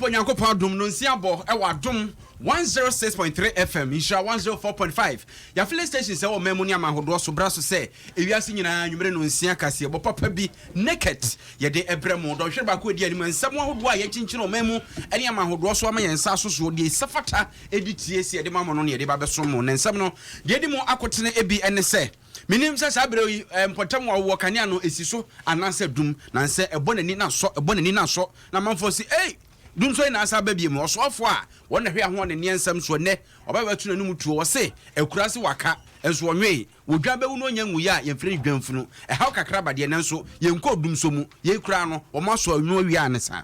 Twedeampo Nyankopɔn adom no nsia bɔ ɛwɔ Adom 106.3 FM, Nhyira 104.5. Yɛ filling station sɛ wɔ man mu ne ama ahodoɔ so bra so sɛ ewiase nyinaa nwumere no nsia kaseɛ bɔ papa bi naked yɛde ɛbrɛ mu dɔnhwere baako edi anim. Nsɛm ahodoɔ a yɛkyinkyin ɔman mu ne ama ahodoɔ so ama yɛn nsa so soɔ deɛ ɛsɛ ɛdi tie si yɛde ma mo no ne yɛde ba bɛsom mo. Ne nsɛm no deɛ ɛdi mu akotene ebi ɛne sɛ menim sɛ saa berɛ yi mpɔtam a wɔwɔ kanea no ɛsi so anaasɛ dum na nsɛ ɛbɔ n'ani na asɔ, ɛbɔ n'ani na asɔ, na amanfoɔ si ei dum so yi na asa aba bie mu. Ɔsoafoɔ a wɔn na hwɛ ahoɔ ne nneɛ nsɛm so ɛnɛ ɔbɛbɛto n'anim tuo wɔ se akura se waka nso ɔnwee wɔdwa bɛwu no ɔnya nwuyɛ a yɛmfrɛ no dwamfunu ɛhaw kakra badeɛ, nanso yɛnkɔ dum so mu yɛi koraa no wɔn asɔ anwu awie a ne saa.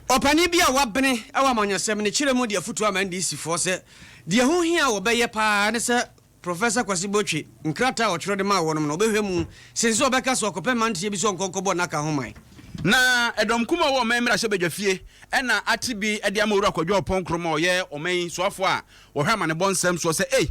Ɔpanin bi a wabene wɔ amanyɔsɛm ne kyerɛ mu de afotuo ama NDC foɔ sɛ deɛ ho hia a wɔbɛyɛ paa ne sɛ Professor Kwasi Botwe nkrataa a ɔtwerɛ de maa wɔnom no ɔbɛhwɛ mu sen sɛ ɔbɛka sɛ ɔkɔpɛ mmeranteɛ bi sɛ ɔnkɔ nkɔbɔ n'aka ho man. Na ɛdɔm kum a ɔwɔ ɔman mmarahyɛbadwa fie ɛna ate bi de ama Owura Kwadwo Ɔpɔn Nkrumah a ɔyɛ ɔman yi soafoɔ a wɔhwɛ amanebɔ nsɛm soɔ sɛ, Ei,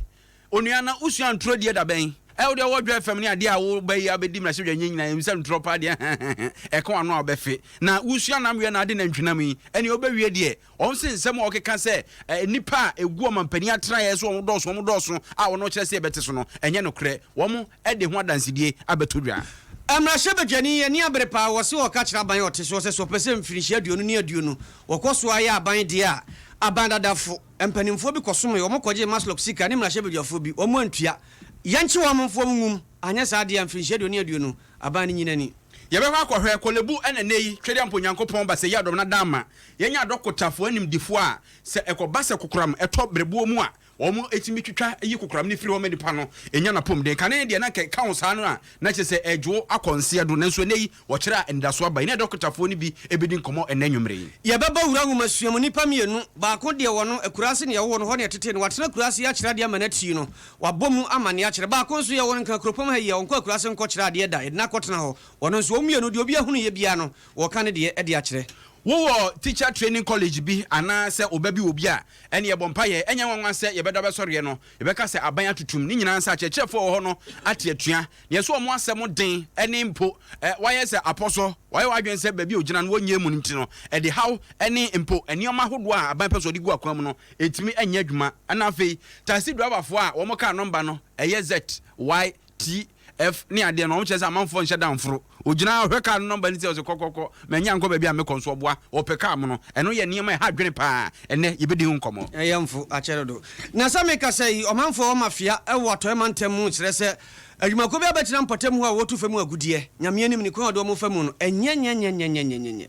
onua na wosua ntorɔ die da bɛn? Ɛ wo deɛ wɔ Dwa FM ne adeɛ a woba yi abɛdi mmarahyɛbadwa nyɛ nyinaa yɛnim sɛ ntorɔ paa deɛ hɛhɛhɛ ɛka w'ano a wobɛfe. Na wosua nam weɛ na ade nantwinam yi ɛneɛ wobɛwie deɛ. Wɔn se nsɛm a wɔkeka sɛ nnipa a ɛgu ɔmampanin atenaeɛ so wɔn dɔɔso wɔn dɔɔso a wɔn kyerɛ sɛ yɛbɛte so no ɛnyɛ nokorɛ. Wɔn de ho adansedie abɛto dwa. Mmarahyɛbadwani yi ani abere paa, wɔse ɔka kyerɛ aban a ɔte soɔ sɛ sɛ ɔpɛ sɛ mfirinhyia 20 ne 20 wɔkɔ so ara yɛ aban deɛ a, aban dadafo mpanimfoɔ bi kɔsomee, wɔn kɔgyee Masloc sika ne mmarahyɛbadwafoɔ bi, wɔn antua. Yɛnkye wɔn mfa wɔn ngum, anyɛ saa deɛ a mfirinhyia 20 ne 20 aban no nyina ni. Yɛbɛkɔ akɔhwɛ Korle-Bu ɛna nnɛ yi Twedeampo Nyankopɔn Basɛyi Adɔm no ada ama yɛanya adɔkotafoɔ animdefoɔ a sɛ ɛkɔba sɛ kokoram ɛtɔ berɛboɔ mu a wɔtumi twitwa yi kokoram no firi hɔ ma nipa no nya n'apɔmuden. Kane deɛ na anka ɛka wo saa no a na kyerɛ sɛ ɛregye wo akɔ nseɛ do, nanso ɛnnɛ yi wɔkyerɛ a anidasoɔ aba. Yɛne adɔkotafoɔ no bi bɛdi nkɔmmɔ ɛnnɛ anwummerɛ yi. Yɛbɛbɔ wura nwomasua mu nnipa mmienu, baako deɛ wɔno akuraase na yɛwoo no, hɔ na yɛtetee no, watena akuraase yi akyerɛ adeɛ ama no atii no, wabɔ mu amanneɛ akyerɛ. Baako nso yɛwoo no Nkran kuropɔn ha yi a, ɔnkɔ akuraase nkɔkyerɛ adeɛ da, yɛde no akɔtena hɔ. Ɔno nso, wɔn mmienu deɛ obiara hunuiɛ biara no, wɔreka ne deɛ de akyerɛ. Wowɔ teacher training college bi anaa sɛ wo ba bi wɔ bi a, ɛnneɛ bɔ mpaeɛ. Ɛnyɛ nwanwa sɛ yɛbɛda bɛsɔreɛ no, yɛbɛka sɛ aban atutum. Ne nyinaa sɛ akyerɛkyerɛfoɔ a wɔwɔ hɔ no ate atua. Nea ɛso wɔn asɛm den ne mpo wɔayɛ sɛ apɔsɔ, wɔayɛ wɔn adwene sɛ baabi a wɔgyina no wɔnyɛ mu no nti no, ɛde haw ne mpo nneɛma ahodoɔ a aban pɛ sɛ ɔde gu akwan mu no ntumi nyɛ adwuma. Ɛna afei, taxi driverfoɔ a wɔn kaa nɔmba no ɛyɛ Z, Y, T, F ne adeɛ no, wɔn kyerɛ sɛ amanfoɔ nhyɛ da mforo. Ogyina hɔ hwɛ kaa no nɔmba no sɛ ɔsɛ kɔkɔkɔ, manya nkɔ baabi a mekɔ nso ɔboa, ɔpɛ kaa mono. Ɛno yɛ nneɛma a ɛha adwene paa. Ɛnnɛ yɛbɛdi ho nkɔmmɔ. Ɛyɛ mfo akyɛ dodo. Na sɛ mekasa yi, ɔmanfoɔ wɔ Mafia wɔ Atɔeɛ mantam mu kyerɛ sɛ adwumakuo bi abɛtena mpɔtam hɔ a wɔtu fam agudeɛ. Nyame anim ne kwan a wɔde wɔn fa mu no, ɛnyɛ-nyɛ-nyɛ-nyɛ-nyɛ-nyɛ.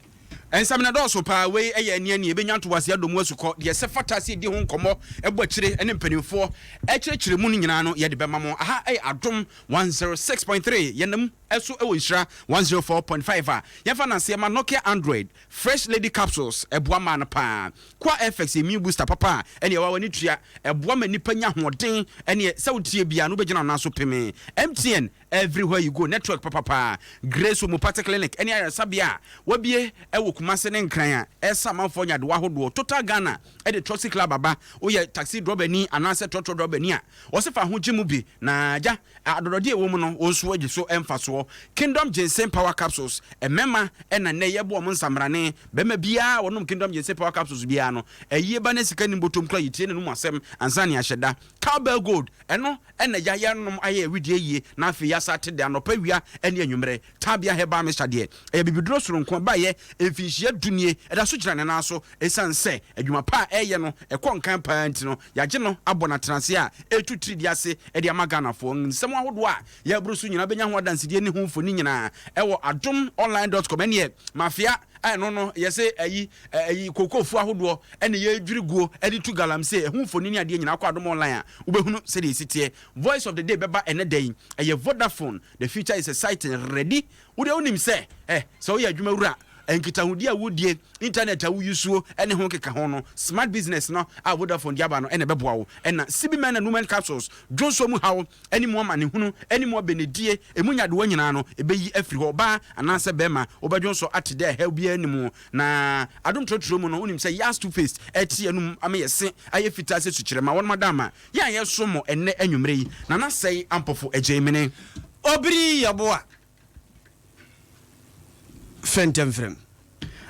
Nsɛm no dɔɔso paa. Wei yɛ aniani, yɛbɛnya ntoboaseɛ adɔ mu asukɔ. Deɛ ɛsɛ fata sɛ yɛdi ho nkɔmmɔ, bɔ akyire ne mpanimfoɔ kyerɛkyerɛ mu no nyinaa no, yɛde bɛma mo. Aha yɛ Adom 106.3, yɛnam so wɔ Nhyira 104.5 a yɛmfa nnanseɛ ma Nokia Android Fresh Lady Capsules, ɛboa mmaa no paa. Koa FX Immune Booster papa a ɛne ɛwɔ w'ani tua, ɛboa ma nnipa nya ahoɔden, ɛneɛ sɛ wotie biara no wobɛgyina wo nan so pemee. MTN Everywhere you go network papapaa. Grace Homeopathic Clinic ne ayaresabea a wɔabue wɔ Kumase ne Nkran a ɛresa amanfoɔ nyadewa ahodoɔ. Total Ghana de Troxy Club aba. Woyɛ taxi drɔbani anaasɛ trɔtrɔ drɔbani a, wɔse fa ho gye mu bi na gya adɔdɔdeɛ a ɛwɔ mu no wo nso agye so mfasoɔ. Kingdom Ginseng Power Capsules, mmarima na nnɛ yɛbɔ wɔn nsamrane. Barima biara a ɔnom Kingdom Ginseng Power Capsules biara no, ayie ba na sika nni bɔtɔm koraa yɛtie n'anom asɛm ansa na yɛahyɛ da. Cowbell Gold, ɛno na agya yɛnom ayɛ awidie yie na afei yɛasa ate de anɔpa, awia ne anwummerɛ. Tabia Herbal Mixture deɛ, ɛyɛ bibiduro soronko a ɛbaeɛ mfinhyia du nie, ɛda so gyina ne nan so. Ɛsiane sɛ adwuma pa a ɛreyɛ no ɛkɔ nkan pa ara nti no, yɛagye no abɔ no atenase a ɛretu tiridie ase de ama Ghanafoɔ. Nsɛm ahodoɔ a yɛreboro so nyinaa wobɛnya ho adansedie ne ho mfoni nyinaa ɛwɔ adomonline dot com. Ɛnneɛ Mafia a ɛno no yɛse ayi ayi kookoofuo ahodoɔ ɛna yɛredwiri guo ɛde tu galamsey, ɛho mfoni ne adeɛ nyinaa kɔ Adom Online a wobɛhunu sɛdeɛ ɛsi teɛ. Voice of the day bɛba ɛnɛ da yi, ɛyɛ Vodafone, the future is exciting, ready? Wodeɛ wonim sɛ eh sɛ woyɛ adwuma wura nkitahodie a wodie, internet a woyusuo ɛne ho keka ho no, smart business no a Vodafone de aba no ɛna ɛbɛboa wo. Ɛna CB Men and Women Capsules, dwonsɔ mu haw, ɛne mu amanehunu, ɛne mu abɛnedie, ɛmu nyadewa nyinaa no, ɛbɛyi afiri hɔ. Ɔbaa anaasɛ bɛrima, wobɛdwonsɔ ate dɛ ɛhaw biara nni mu. Na adom trɔtrɔ mu no, wonim sɛ Yas toothpaste ɛte anum ama yɛ se ayɛ fitaa sɛ sukyerɛma. Wɔnom ada ama yɛn a yɛresom mo ɛnnɛ anwummerɛ yi. Nana Sɛe Ampofo Agyei Mene. Obiri yɛ boa fɛntɛmfrɛm.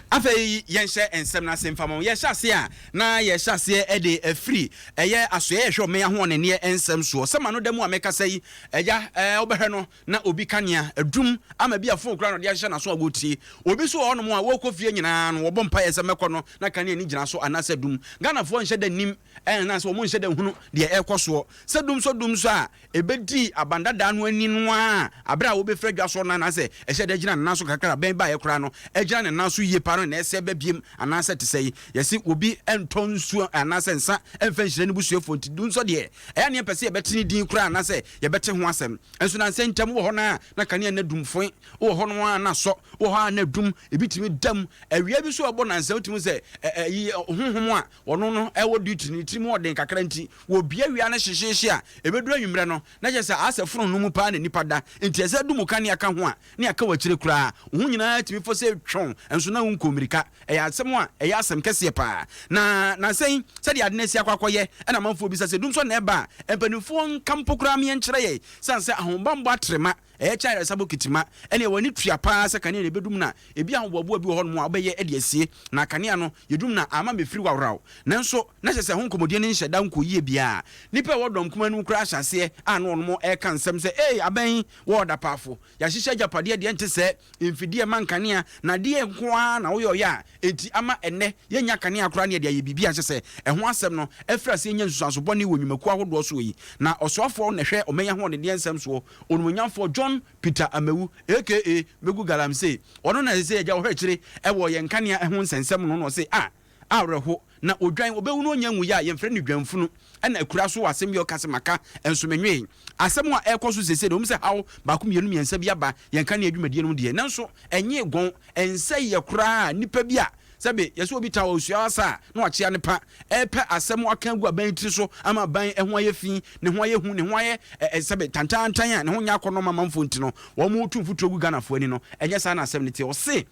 Afei yɛnhyɛ nsɛm no ase mfa ma wo. Yɛhyɛ aseɛ a, na yɛhyɛ aseɛ de afiri ɛyɛ asoɛeɛ ɛhwɛ ɔman ahoɔdenneɛ nsɛm soɔ. Sɛ m'ano da mu a mekasa yi, agya, ɛɛ, wobɛhwɛ no na obi kanea adum ama bi a fon koraa na ɔde ahyehyɛ n'aso a wɔretie. Obi nso wɔ hɔnom a wɔrekɔ fie nyinaa no, wɔbɔ mpaeɛ sɛ mɛkɔ no na kanea no gyina so anaasɛ adum. Ghanafoɔ nhyɛ da nnim anaasɛ wɔn nhyɛ da nhunu deɛ ɛrekɔ soɔ. Sɛ dum sɔ dum sɔ a, ɛbɛdii aban dadaa no ani no ara berɛ a wɔbɛfiri adwa soɔ no anaasɛ ɛhyɛ da gyina ne nan so kakra a bɛn baeɛ koraa no agyina ne nan so yie paa no na ɛsɛ ba biem anaasɛ te sɛi. Yɛse obi ntɔ nsuo anaasɛ nsa mfa nhyira ne busuafoɔ nti dum sɔ deɛ ɛyɛ a na yɛmpɛ sɛ yɛbɛte ne din koraa anaasɛ yɛbɛte ho asɛm. Nso nansa yi ntam wowɔ hɔ no ara na kanea no adum foe, wowɔ hɔ no ara na asɔ, wowɔ hɔ ara na adum, ebi tumi da mu. Awia bi nso a ɛbɔ nansa wotumi hu sɛ ɛyi honhom a ɔno no ɛwɔ duty no ne tirim ɔden kakra nti wɔbia wia no hyehyeehye a ɛbɛduru anwummerɛ no na kyerɛ sɛ asɛ fononoo mu paa na nipa da nti ɛsɛ dum kanea ka ho a ne aka wɔ akyire koraa wo ho nyinaa tumi fɔ sɛ twɔn nso na wonkɔ mmirika. Ɛyɛ asɛm a ɛyɛ asɛm kɛseɛ paa na nansa yi sɛdeɛ ade no asi akɔ akɔyɛ ɛna amanfoɔ bisa sɛ dum sɔ na ɛba a mpanimfoɔ nka mpo koraa meɛnkyerɛ yɛn sane sɛ ahobammɔ atrema Ɛyɛ kyɛ ayaresa bokiti ma. Ɛnneɛ w'ani tua paa sɛ kanea na ɛbɛdum no a, ebia ahoboaboa bi wɔ hɔnom a wobɛyɛ de asie, na kanea no, yɛdum no a, amma mɛfiri waworaw. Nanso, na kyerɛ sɛ ɛho nkɔmmɔdie no nhyɛ da nkɔ yie biara. Nnipa a ɛwɔ dɔm kumaa no mu koraa hyɛ aseɛ a na wɔnom reka nsɛm sɛ, Ei, abɛn yi, wɔ ɔdapaafo. Yɛahyehyɛ agyapadeɛ deɛ ɛnte sɛɛ, mfidie a ɛma nkanea, na adeɛ nko ara na woyɛ ɔyɛ a enti ama ɛnnɛ yɛnnya kanea koraa na yɛde ayɛ biribi a ɛsɛ sɛ ɛho asɛm no afiri aseɛ nya nsusuanso bɔne wɔ nnwumakuo ahodoɔ soɔ yi. Na ɔsoafoɔ na ɛhwɛ ɔman yi ahoɔdendeɛ nsɛm soɔ, Onimuonyamfoɔ John Peter Amewu aka Megu Galamsey, ɔno na ɛsɛ sɛ yɛgya ɔhwɛ akyire wɔ yɛn nkanea ho nsɛnsɛm no na ɔse, Ah, awerɛho, na odwan, ɔbɛwu na ɔnnya nwuiɛ a yɛmfrɛ no dwanfunu, ɛna akura so wɔ asɛm bi a ɔka sɛ maka nso menwee. Asɛm a ɛrekɔ so seesei no, ɛwom sɛ haw baako mmienu mmiɛnsa bi aba yɛn kanea dwumadie no mu deɛ, nanso ɛnyee gɔn, ɛnsɛeɛ koraa. Nnipa bi a sɛbe yɛsɛ obi taa ɔsua asa a na wakyea ne pa, ɛrepɛ asɛm aka agu aban tiri so ama aban ho ayɛ fi, ne ho ayɛ hu, ne ho ayɛ sɛbe tantaantan a ne ho nyɛ akɔnnɔ ma amanfoɔ nti no, wɔretu mfuturo gu Ghanafoɔ ani no, ɛnyɛ saa na asɛm no teɛ. Ɔse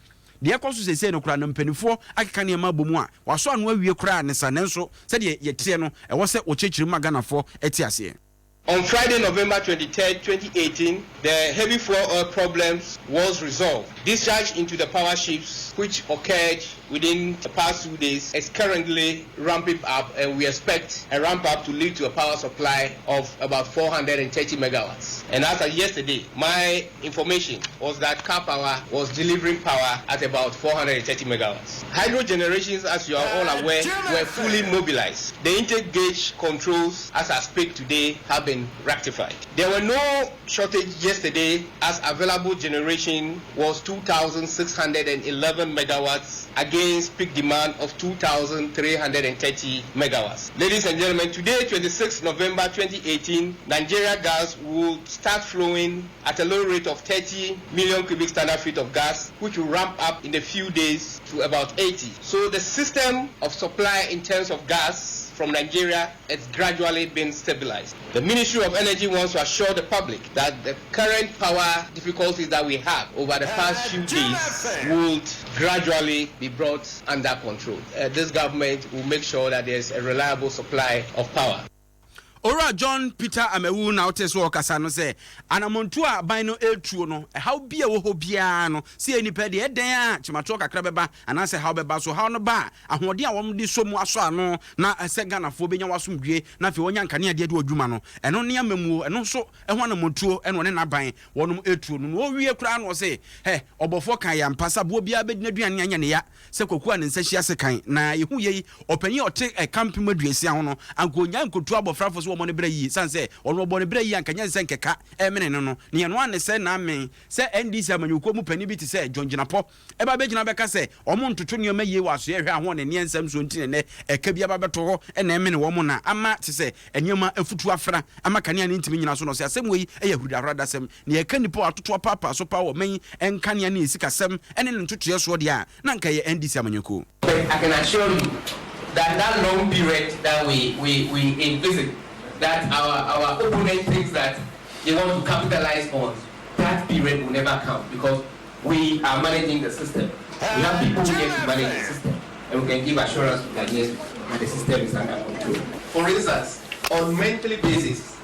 deɛ ɛkɔ so seesei no koraa no, mpanimfoɔ akeka nneɛma abɔ mu a wɔasɔ ano awie koraa ne sa, nanso sɛdeɛ yɛteɛ no, ɛwɔ sɛ wɔkyerɛkyerɛ mu ma Ghanafoɔ te aseɛ. On Friday, November 23, 2018, the heavy fuel oil problems was resolved. Discharge into the power ships, which occurred within the past 2 days, is currently ramping up, and we expect a ramp up to lead to a power supply of about 430 megawatts. And as of yesterday, my information was that Karpower was delivering power at about 430 megawatts. Hydro generations, as you are all aware, were fully mobilized. The intake gauge controls, as I speak today, have been rectified. There were no shortage yesterday as available generation was 2,611 megawatts against peak demand of 2,330 megawatts. Ladies and gentlemen, today, 26 November 2018, Nigeria gas will start flowing at a low rate of 30 million cubic standard feet of gas, which will ramp up in a few days to about 80. So the system of supply in terms of gas from Nigeria has gradually been stabilized. The Ministry of Energy wants to assure the public that the current power difficulties that we have over the past few days would gradually be brought under control. This government will make sure that there's a reliable supply of power. Owura John Peter Amewu na wotee sɛ ɔrekasa no sɛ, Anammɔntuo a aban no retuo no, ɛhaw bi a ɛwɔ hɔ biara no, sɛ yɛn nnipa deɛ, ɛdɛn ara kyematoɔ kakra bɛba anaasɛ haw bɛba. So haw no ba a, ahoɔden a wɔde sɔ mu asɔ ano na sɛ Ghanafoɔ bɛnya wɔn asomdwoeɛ na afei wɔanya nkanea de adi wɔn dwuma no, ɛno ne amammuo, ɛno nso ho anammɔntuo na ɔne n'aban wɔnom retuo no. Na ɔwie koraa no ɔse, Hɛ, ɔbɔfoɔ kae yɛ ampa sɛ aboa biara bɛdi n'aduane anyɛ ne ya. Sɛ Kwaku a ne nsa hyia sekan na yehu yei, ɔpanyin a ɔte ɛka mpem 60 ho no, anka onnyae nkotu abɔfrafo so wɔmmɔ no bra yiye, esiane sɛ ɔno ɔbɔ no bra yiye anka ɛnyɛ sɛ nkɛka remene no no. Nea ɛno ara ne sɛ na amen sɛ NDC amanyɔkuo mu panin bi te sɛ John Jinapor ba bɛgyina bɛka sɛ wɔn ntoto nneɛma yie wɔ asoɛe hwɛ ahoɔdenneɛ nsɛm soɔ nti na ɛnnɛ ɛka bi aba bɛto hɔ na ɛmene wɔn na ama te sɛ nneɛma afutu afra ama kanea no ntumi nnyina so na ɔsɛ asɛm wei yɛ ahurudahurudasɛm. Nea ɛka nnipa a wɔatoto apaapaa so paa wɔ ɔman yi nkanea ne sikasɛm ne ne ntotoeɛ soɔ deɛ a, na anka ɛyɛ NDC amanyɔkuo. But I can assure you that that long period that we we we envisage that our our opponent thinks that they want to capitalize on, that period will never come because we are managing the system. We have people here to manage the system and we can give assurance to Ghanaians that the system is under control. For instance, on monthly basis,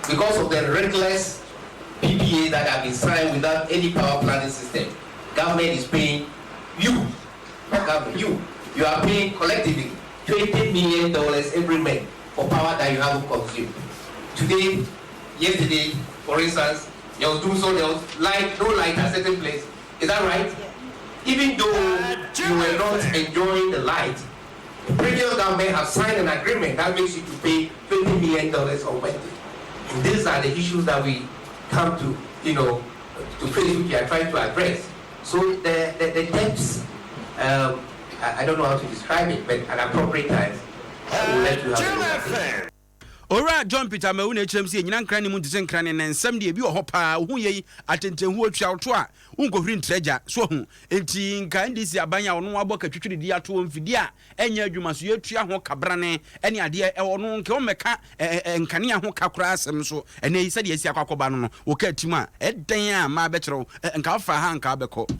because of the reckless PPA that have been signed without any power planning system, government is paying you Not government, you. You are paying collectively $20 million every month for power that you haven't consumed. Today, yesterday, for instance, there was dumsor, there was light, no light at certain place. Is that right? Yeah. Even though you were not enjoying the light, the previous government have signed an agreement that makes you to pay $20 million on Wednesday. And these are the issues that we come to, you know, to face, which we are trying to address. So the, the, the depths, I, I don't know how to describe it, but at appropriate times, we'll let you have a look at it. Owura John Peter Amewu na ɛkyerɛm sɛ yɛnyina nkra ne mu nte sɛ nkra ne ne nsɛm deɛ ebi wɔ hɔ paa wohu yei atɛntɛnhuo twa a wonkɔhwiri ntrɛ gya so ahu. Enti nka NDC aban a ɔno abɔ katwitwiridi ato wɔ mfidie a ɛnyɛ adwuma so yɛtua ho kabrane ɛne adeɛ ɛwɔ no nka wɔmmɛka nkanea ho ka koraa asɛm so. Ɛnɛ yi sɛdeɛ asi akɔ akɔba no no wɔka atim a ɛdɛn a maa bɛkyerɛ wo nka wofa ha nka wobɛkɔ.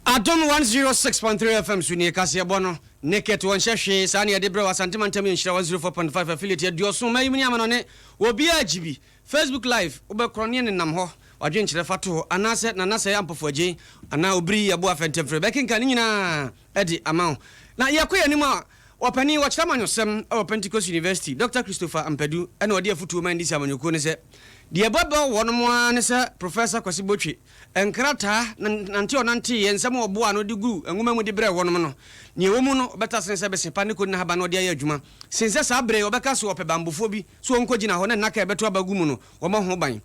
Adom 106.3 FM so nie, kaseɛbɔ no naked wɔnhyɛ hwee saa ne yɛde brɛ wɔ Asante Mantam. Yɛ Nhyira 104.5 affiliate 70 mayim ne ama no ne obiaa agye bi. Facebook Live wobɛkorɔ ne nenam hɔ wadwenkyerɛ fa to hɔ anaasɛ Nana Sɛ Ampɔfo Agyei anaa Obiri Yɛbo Afɛntɛmfrɛ bɛkenka ne nyinaa ɛde ama wo. Na yɛkɔ yɛ anim a, wɔpani wɔkyerɛ amanyɔsɛm ɛwɔ Pentecost University, Dr Christopher Ampadu, ɛna ɔde afotuo ma NDC amanyɔkuo ne sɛ deɛ ɛbɛbɛ wɔnom ara ne sɛ Professor Kwasi Botwe nkrataa nante ɔnante yɛ nsɛm a ɔboa no de gu nwoma mu de brɛ wɔnom no, nea ɛwɔ mu no ɔbɛta sene sɛ bɛsepa ne kɔdi n'ahaba na ɔde ayɛ adwuma sen sɛ saa bere ɔbɛka so ɔpɛ bambofoɔ bi so ɔnkɔgyina hɔ na nnaka a ɛbɛto aba gu mu no wɔmmɔ ho ban.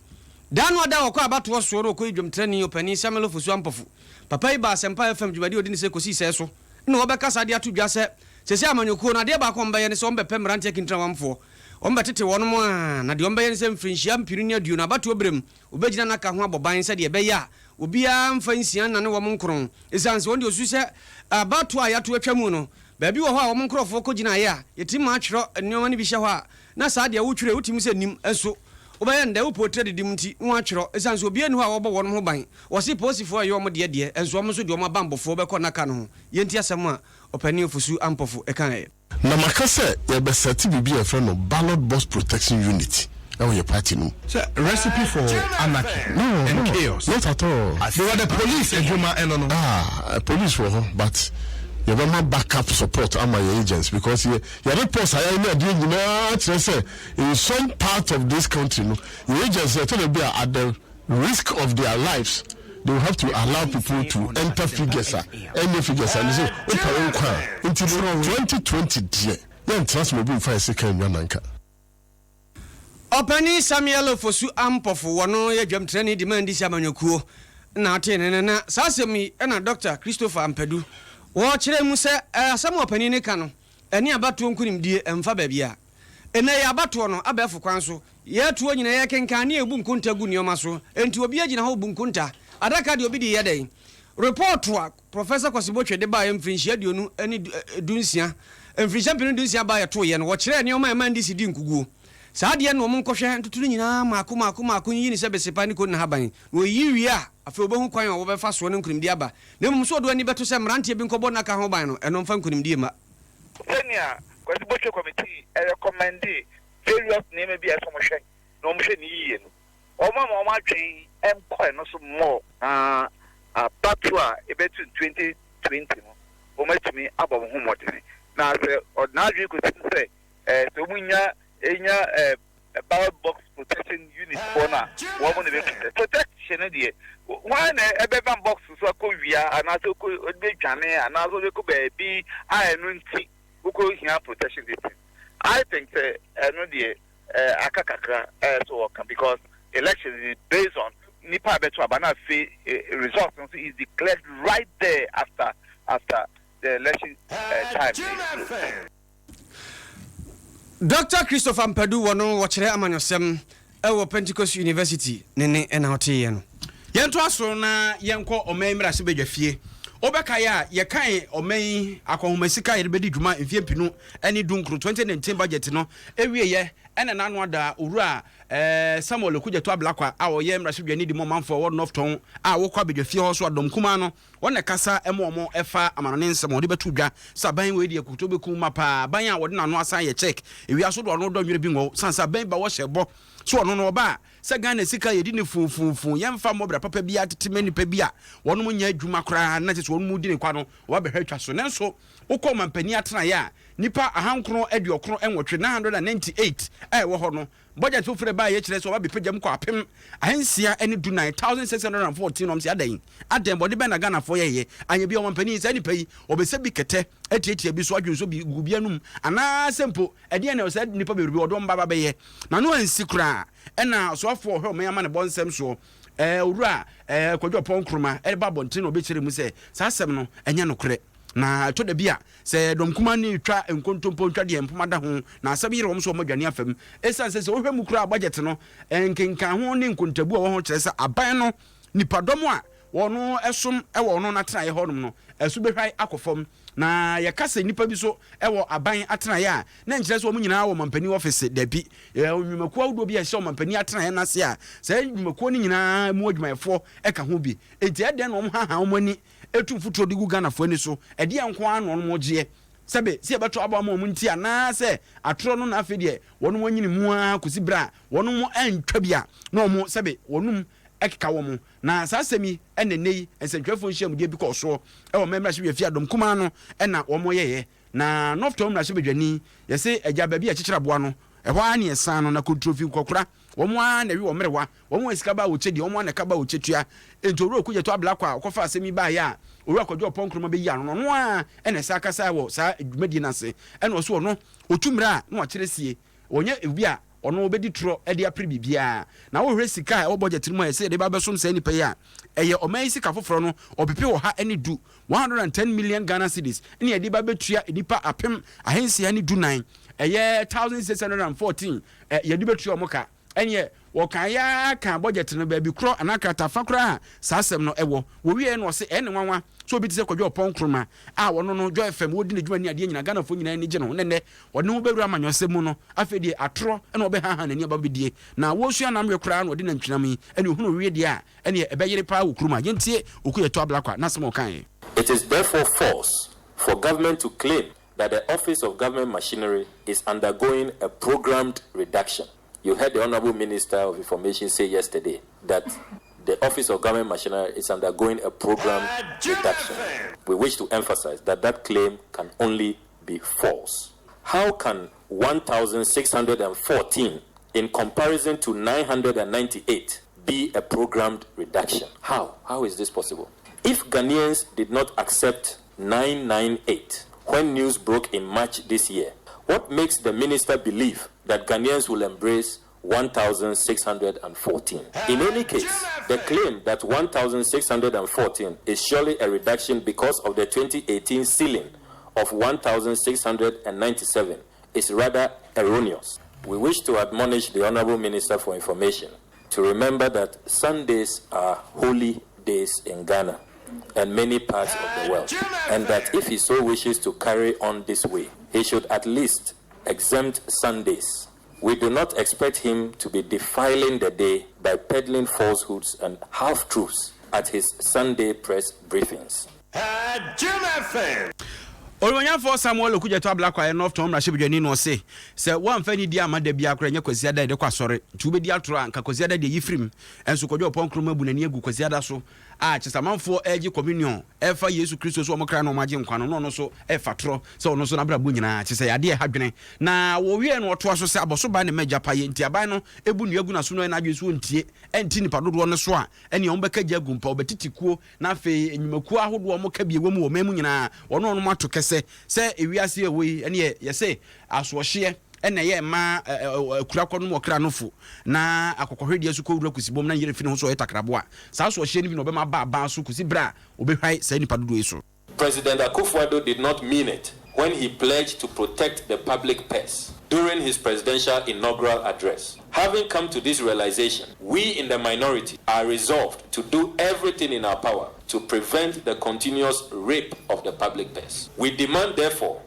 Daa no ada wɔkɔ abatoɔ soɔ no ɔkɔyi dwamtrani ɔpani Samuel Ofosu Ampɔfo. Papa yi ba Asɛmpa FM dwumadi a ɔdi ne sɛ kɔsii sɛɛ so na wɔbɛkasa de ato dwa sɛ sɛsɛ amanyɔkuo no adeɛ baako a ɔmbɛyɛ ne sɛ ɔmbɛpɛ mmeranteɛ kintinawamfoɔ ɔmbɛtete wɔnom a, na deɛ ɔmbɛyɛ ne sɛ mfirinhyia 2020 abatoɔ berɛ mu wɔbɛgyina n'aka ho abɔ ban sɛdeɛ ɛbɛyɛ a obiara mfa nsia nnane wɔn nkron, ɛsiane sɛ wɔn deɛ osu sɛ abatoɔ a yɛato atwa mu no baabi wɔ hɔ a wɔn nkurɔfoɔ kɔgyinaeɛ a yɛtumi ma atwerɛ nneɛma no bi hyɛ hɔ a, na saa deɛ wotwerɛ wotumi sɛ nim nso wobɛyɛ ndɛ wopɔ tiri adidi mu nti na wɔatwerɛ, ɛsiane sɛ obiara nni hɔ a wɔbɔ wɔn ho ban. Wɔse polisifoɔ a ɛyɛ wɔn deɛ deɛ nso wɔn nso deɛ wɔn abanbɔfoɔ bɛkɔ n'aka no ho. Yɛnti asɛm a ɔpanin Ofosu Ampɔfo ɛkaeɛ. Na maka sɛ yɛbɛsɛte biribi a yɛfrɛ no ballot box protection unit ɛwɔ yɛ party no mu. Sɛ recipe for anarchy No, and no, chaos. Not at all. Because the police adwuma ɛno no. Ah, police wɔ hɔ, but yɛbɛma backup support ama yɛ agents because yɛ reports a yɛayɛ ne adeɛ nyinaa kyerɛ sɛ in some part of this country no, yɛ agents yɛtɔ da bi a, at the risk of their lives, they will have to allow people to enter figures a ɛnyɛ figures a ne sɛ wopɛ wo nkwa a. Nti no 2020 deɛ, yɛntena sɛ obi mfa yɛ sika nnwa nanka. Ɔpani Samuel Ofosu Ampɔfo wɔno yɛ dwamtrani de ma NDC amanyɔkuo na ɔtee ne ne na saa asɛm yi. Ɛna Dr Christopher Ampadu wɔkyerɛ mu sɛ asɛm a ɔpani ne ka no ɛne abatoɔ nkonimdie ɛmfa baabi a ɛnɛ yɛ abatoɔ no abɛɛfo kwan so yɛtoɔ nyina yɛkenkan ne yɛbu nkonta gu nneɔma so. Enti obi agyina hɔ bu nkonta adaka deɛ obi de yɛ dɛn. Report a Professor Kwasi Botwe de baeɛ mfirinhyia 26, mfirinhyia 2016 baeɛ toeɛ no, wɔkyerɛɛ nneɔma a ɛma NDC di nkuguo. Saa adeɛ no wɔn nkɔhwɛ ntoto no nyinaa maako maako maako nyiyi ne sɛ besepa ne kɔn n'ahaban na wɔyiyi wie a, afei wɔbɛhu kwan a wɔbɛfa soɔ ne nkonimdie aba. Na mmom so ɔdo ani bɛto sɛ mmeranteɛ bi nkɔbɔ nnaka ho ban no, ɛno mfa nkonimdie ma. Sɛnea Kwasi Botwe Committee recommend various nneɛma bi a ɛsɛ wɔhwɛ na wɔhwɛ ne yie no, wɔn ama wɔn adwene nkɔ ɛno so more na abato a ɛbɛtu 2020 no wɔn atumi abɔ wɔn ho mmɔden. Na sɛ ɔde n'adwene kɔsi so sɛ sɛ wɔn nya enya ballot box protection unit foɔ no a, wɔn na bɛ protection no deɛ, wɔn na ɛbɛba box so akɔ wia anaasɛ ɔkɔ ɔbɛdwane anaasɛ ɔbɛkɔ baabi a ɛno nti wokɔ hia protection this thing. I think sɛ ɛno deɛ aka kakra so wɔka because election is based on nipa a bɛto aba na afei result nso is declared right there after the election time. Dr Christopher Ampadu wɔ no wɔkyerɛ amanyɔsɛm ɛwɔ Pentecost University ne ne ɛna ɔteeɛ no. Yɛnto aso na yɛnkɔ ɔman mmarahyɛ badwa fie. Wobɛkae a, yɛkae ɔman yi akɔnhoma sika a yɛde bɛdi dwuma mfeɛ 2019, 2019 budget no ɛwieyɛ. Ɛna n'ano ada Owura Samuel Okudzeto Ablakwa a ɔyɛ mmarahyɛbadwani de ma ɔmanfoɔ a wɔwɔ North Tɔn a wɔkɔ abadwafie hɔ so adɔm kumaa no, wɔn na ɛkasa ma wɔn ɛfa amanɔne nsɛm a wɔde bɛto dwa sɛ aban wei deɛ koto bɛkum ma paa, aban a wɔde n'ano asan yɛ check ewia so de ɔno dɔ nwerɛ bi ngɔw sane sɛ aban ba wɔhyɛ bɔ so ɔno no ɔba a sɛ Ghana sika yɛdi ne fuufuufuu yɛmfa mmɔ bra papa biara tete ma nnipa bi a wɔnom nyɛ adwuma koraa na kyɛ sɛ wɔnom di ne kwa no wɔba bɛhwɛ atwa so. Nanso wokɔ ɔmampanin atenaeɛ a nnipa 998, 998, a ɛwɔ hɔ no, budget foforɔ a ɛbaeɛ kyerɛ sɛ wɔba bɛpagya mu kɔ 614, 1,614. Wɔn sɛ adɛn? Adɛn? Bɔne bɛn na Ghanafoɔ yɛeɛ? Anyɛ bi a ɔmampanin, saa nnipa yi, wɔbɛsɛ bi kɛtɛ atiatia bi so, adwonsɔ bi gu bi anum, anaasɛ mpo ɛdeɛn na saa nnipa bebrebe wɔde wɔn ba ba bɛyɛ? N'ano ansi koraa ɛna ɔsoafoɔ a ɔhwɛ ɔman amanebɔ nsɛm soɔ, Owura Kwadwo Ɔpɔn Nkrumah, ɛreba abɔnten na ɔbɛkyerɛ mu sɛ saa asɛm no ɛnyɛ nokorɛ. Na ɛtɔ da bi a, sɛ dɔm kumaa no retwa nkontompo ntwa deɛ mpoma da ho, na asɛm yere wɔn sɛ wɔadwane afa mu. Esiane sɛ sɛ wohwɛ mu koraa a bɔgyɛte no nkenkanho ne nkontabu a ɛwɔ ho kyerɛ sɛ aban no nnipadɔm a wɔsom wɔ ɔno n'atenaeɛ hɔnom no, ɛso bɛhwan akɔ fam. Na yɛka sɛ nnipa bi so wɔ aban atenaeɛ a, na ɛnkyerɛ sɛ wɔn nyinaa wɔ ɔmampanin ɔfese. Dabi. Yɛwɔ nnwumakuo ahodoɔ bi a ɛhyɛ ɔmampanin atenaeɛ no ase a, saa nnwumakuo no nyinaa mu adwumayɛfoɔ ka ho bi. Enti ɛdɛn na wɔhaha wɔn ani tu mfuturo de gu Ghanafoɔ ani so? Ɛdeɛn nko ara na wɔn gyeɛ? Sɛbe, sɛ yɛbɛto aba ama wɔn nti anaa sɛ atorɔ no na afei deɛ wɔn anyini mu ara kɔsi berɛ a wɔn antwa bi a na wɔn sɛbe wɔnom keka wɔn. Na saa asɛm yi na ɛnnɛ yi nsɛntwerɛfoɔ nhyiamudeɛ bi kɔɔ soɔ wɔ mmarahyɛbadwafie adɔm kumaa no na wɔyɛeɛ. Na North Tɔn mmarahyɛbadwani, yɛse agya baabi a yɛkyekyere aboa no, ɛhɔ ara ne yɛsan no, na kontrofi nkɔkora, wɔn ara na ɛwe wɔn mmerewa, wɔn a sika ba a wɔkyɛ di, wɔn ara na ɛka ba a wɔkyɛ tua. Enti Owura Okudzeto Ablakwa a ɔkɔfaa asɛm yi baeɛ a Owura Kwadwo Ɔpɔn Nkrumah bɛyii ano no, ɔno ara na ɛsan kasaeɛ wɔ saa dwumadie no ase. Ɛna ɔse ɔno, ɔtu mmerɛ a na wakyerɛ sie, ɔnyɛ obi a ɔno ɔbɛdi torɔ de apere biribiara. Na wohwɛ sika a ɛwɔ budget no mu a ɛsɛ yɛde ba bɛsom saa nnipa yi a, ɛyɛ ɔman yi sika foforɔ no ɔpepe 110, 110 million Ghana cedis, ne yɛde ba bɛtua nnipa 614, ɛyɛ 1,614, yɛde bɛtua wɔn ka. Ɛneɛ wɔkaeɛ ara kaa budget no baabi korɔ anaa kratafa koraa a saa asɛm no wɔ. Wɔwieɛ no ɔse ɛyɛ ne nwanwa sɛ obi te sɛ Kwadwo Ɔpɔn Nkrumah a ɔno no Joy FM ɔdi n'adwuma ne adeɛ nyinaa Ghanafoɔ nyinaa ani gye ne ho na nnɛ ɔde ne ho bɛwura amanyɔsɛm mu no afei deɛ atorɔ na ɔbɛhaha n'ani aba bɛdie na wɔresua namwe koraa na ɔde nantwinam yi ɛne ɔhunu owie deɛ a ɛneɛ ɛbɛyere paa wɔ kurom a yɛntie Okuyɛtɔ Ablakwa n'asɛm a ɔkaeɛ. It is therefore false for government to claim that the Office of Government Machinery is undergoing a programmed reduction. You heard the Honorable Minister of Information say yesterday that the Office of Government Machinery is undergoing a programmed reduction. We wish to emphasize that that claim can only be false. How can 1,614 in comparison to 998 be a programmed reduction? How? How is this possible? If Ghanaians did not accept 998 when news broke in March this year, what makes the minister believe that Ghanaians will embrace 1,614? In any case, the claim that 1,614 is surely a reduction because of the 2018 ceiling of 1,697 is rather erroneous. We wish to admonish the Honorable Minister for Information to remember that Sundays are holy days in Ghana and many parts of the world, and that if he so wishes to carry on this way, he should at least exempt Sundays. We do not expect him to be defiling the day by peddling falsehoods and half truths at his Sunday press briefings. Onimuonyamfoɔ Samuel Okudzeto Ablakwa yɛ North Tɔn mmarahyɛbadwani na ɔse sɛ woamfa anidie amma da biara koraa ɛnyɛ Kwasiada a yɛde kɔ asɔre nti wobɛdi atorɔ a nka Kwasiada deɛ yi firim nso Kwadwo Ɔpɔn Nkrumah abu n'ani agu Kwasiada so a kyesɛ amanfoɔ regye communion ɛrefa Yesu Kristo so wɔn kra na wɔn agye nkwa no na ɔno nso ɛrefa torɔ sɛ ɔno nso n'abrabɔ nyinaa kyesɛ yɛ adeɛ ɛha dwene na wɔwieɛ no ɔtoa so sɛ abɔso ban ne mma agya payɛ nti aban no ɛbu nnua gu n'aso no ɛyɛ n'adwene so ɔntie ɛnte nipa dodoɔ no so a ɛneɛ wɔn bɛka gya agu mpa wɔbɛtete kuo Na afei nnwumakuo ahodoɔ a wɔka bi wɔ mu wɔ ɔman mu nyinaa, wɔne wɔnom ato kɛsɛ sɛ ewiase a ɛwɔ yi ɛneɛ yɛse asoɔhyeɛ na ɛyɛ mma akura kɔnom ɔkra no fo na akɔkɔhwedeɛ nso kɔwura kusibom na ne yere fi ne ho sɛ ɔyɛ takraboa. Saa asoɔhyeɛ no bi na ɔbɛma aba aban so kɔsi berɛ a wɔbɛhwae saa nnipa dodoɔ yi so. President Akufo-Addo did not mean it when he pledged to protect the public purse during his presidential inaugural address. Having come to this realization, we in the minority are resolved to do everything in our power to prevent the continuous rape of the public purse. We demand, therefore,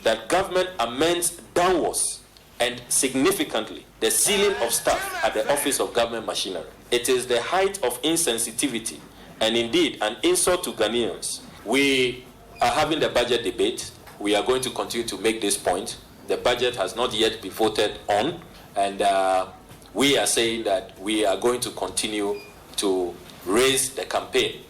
that government amends downwards And significantly, the ceiling of staff at the Office of Government Machinery. It is the height of insensitivity and indeed an insult to Ghanaians. We are having the budget debate. We are going to continue to make this point. The budget has not yet been voted on, and we are saying that we are going to continue to raise the campaign.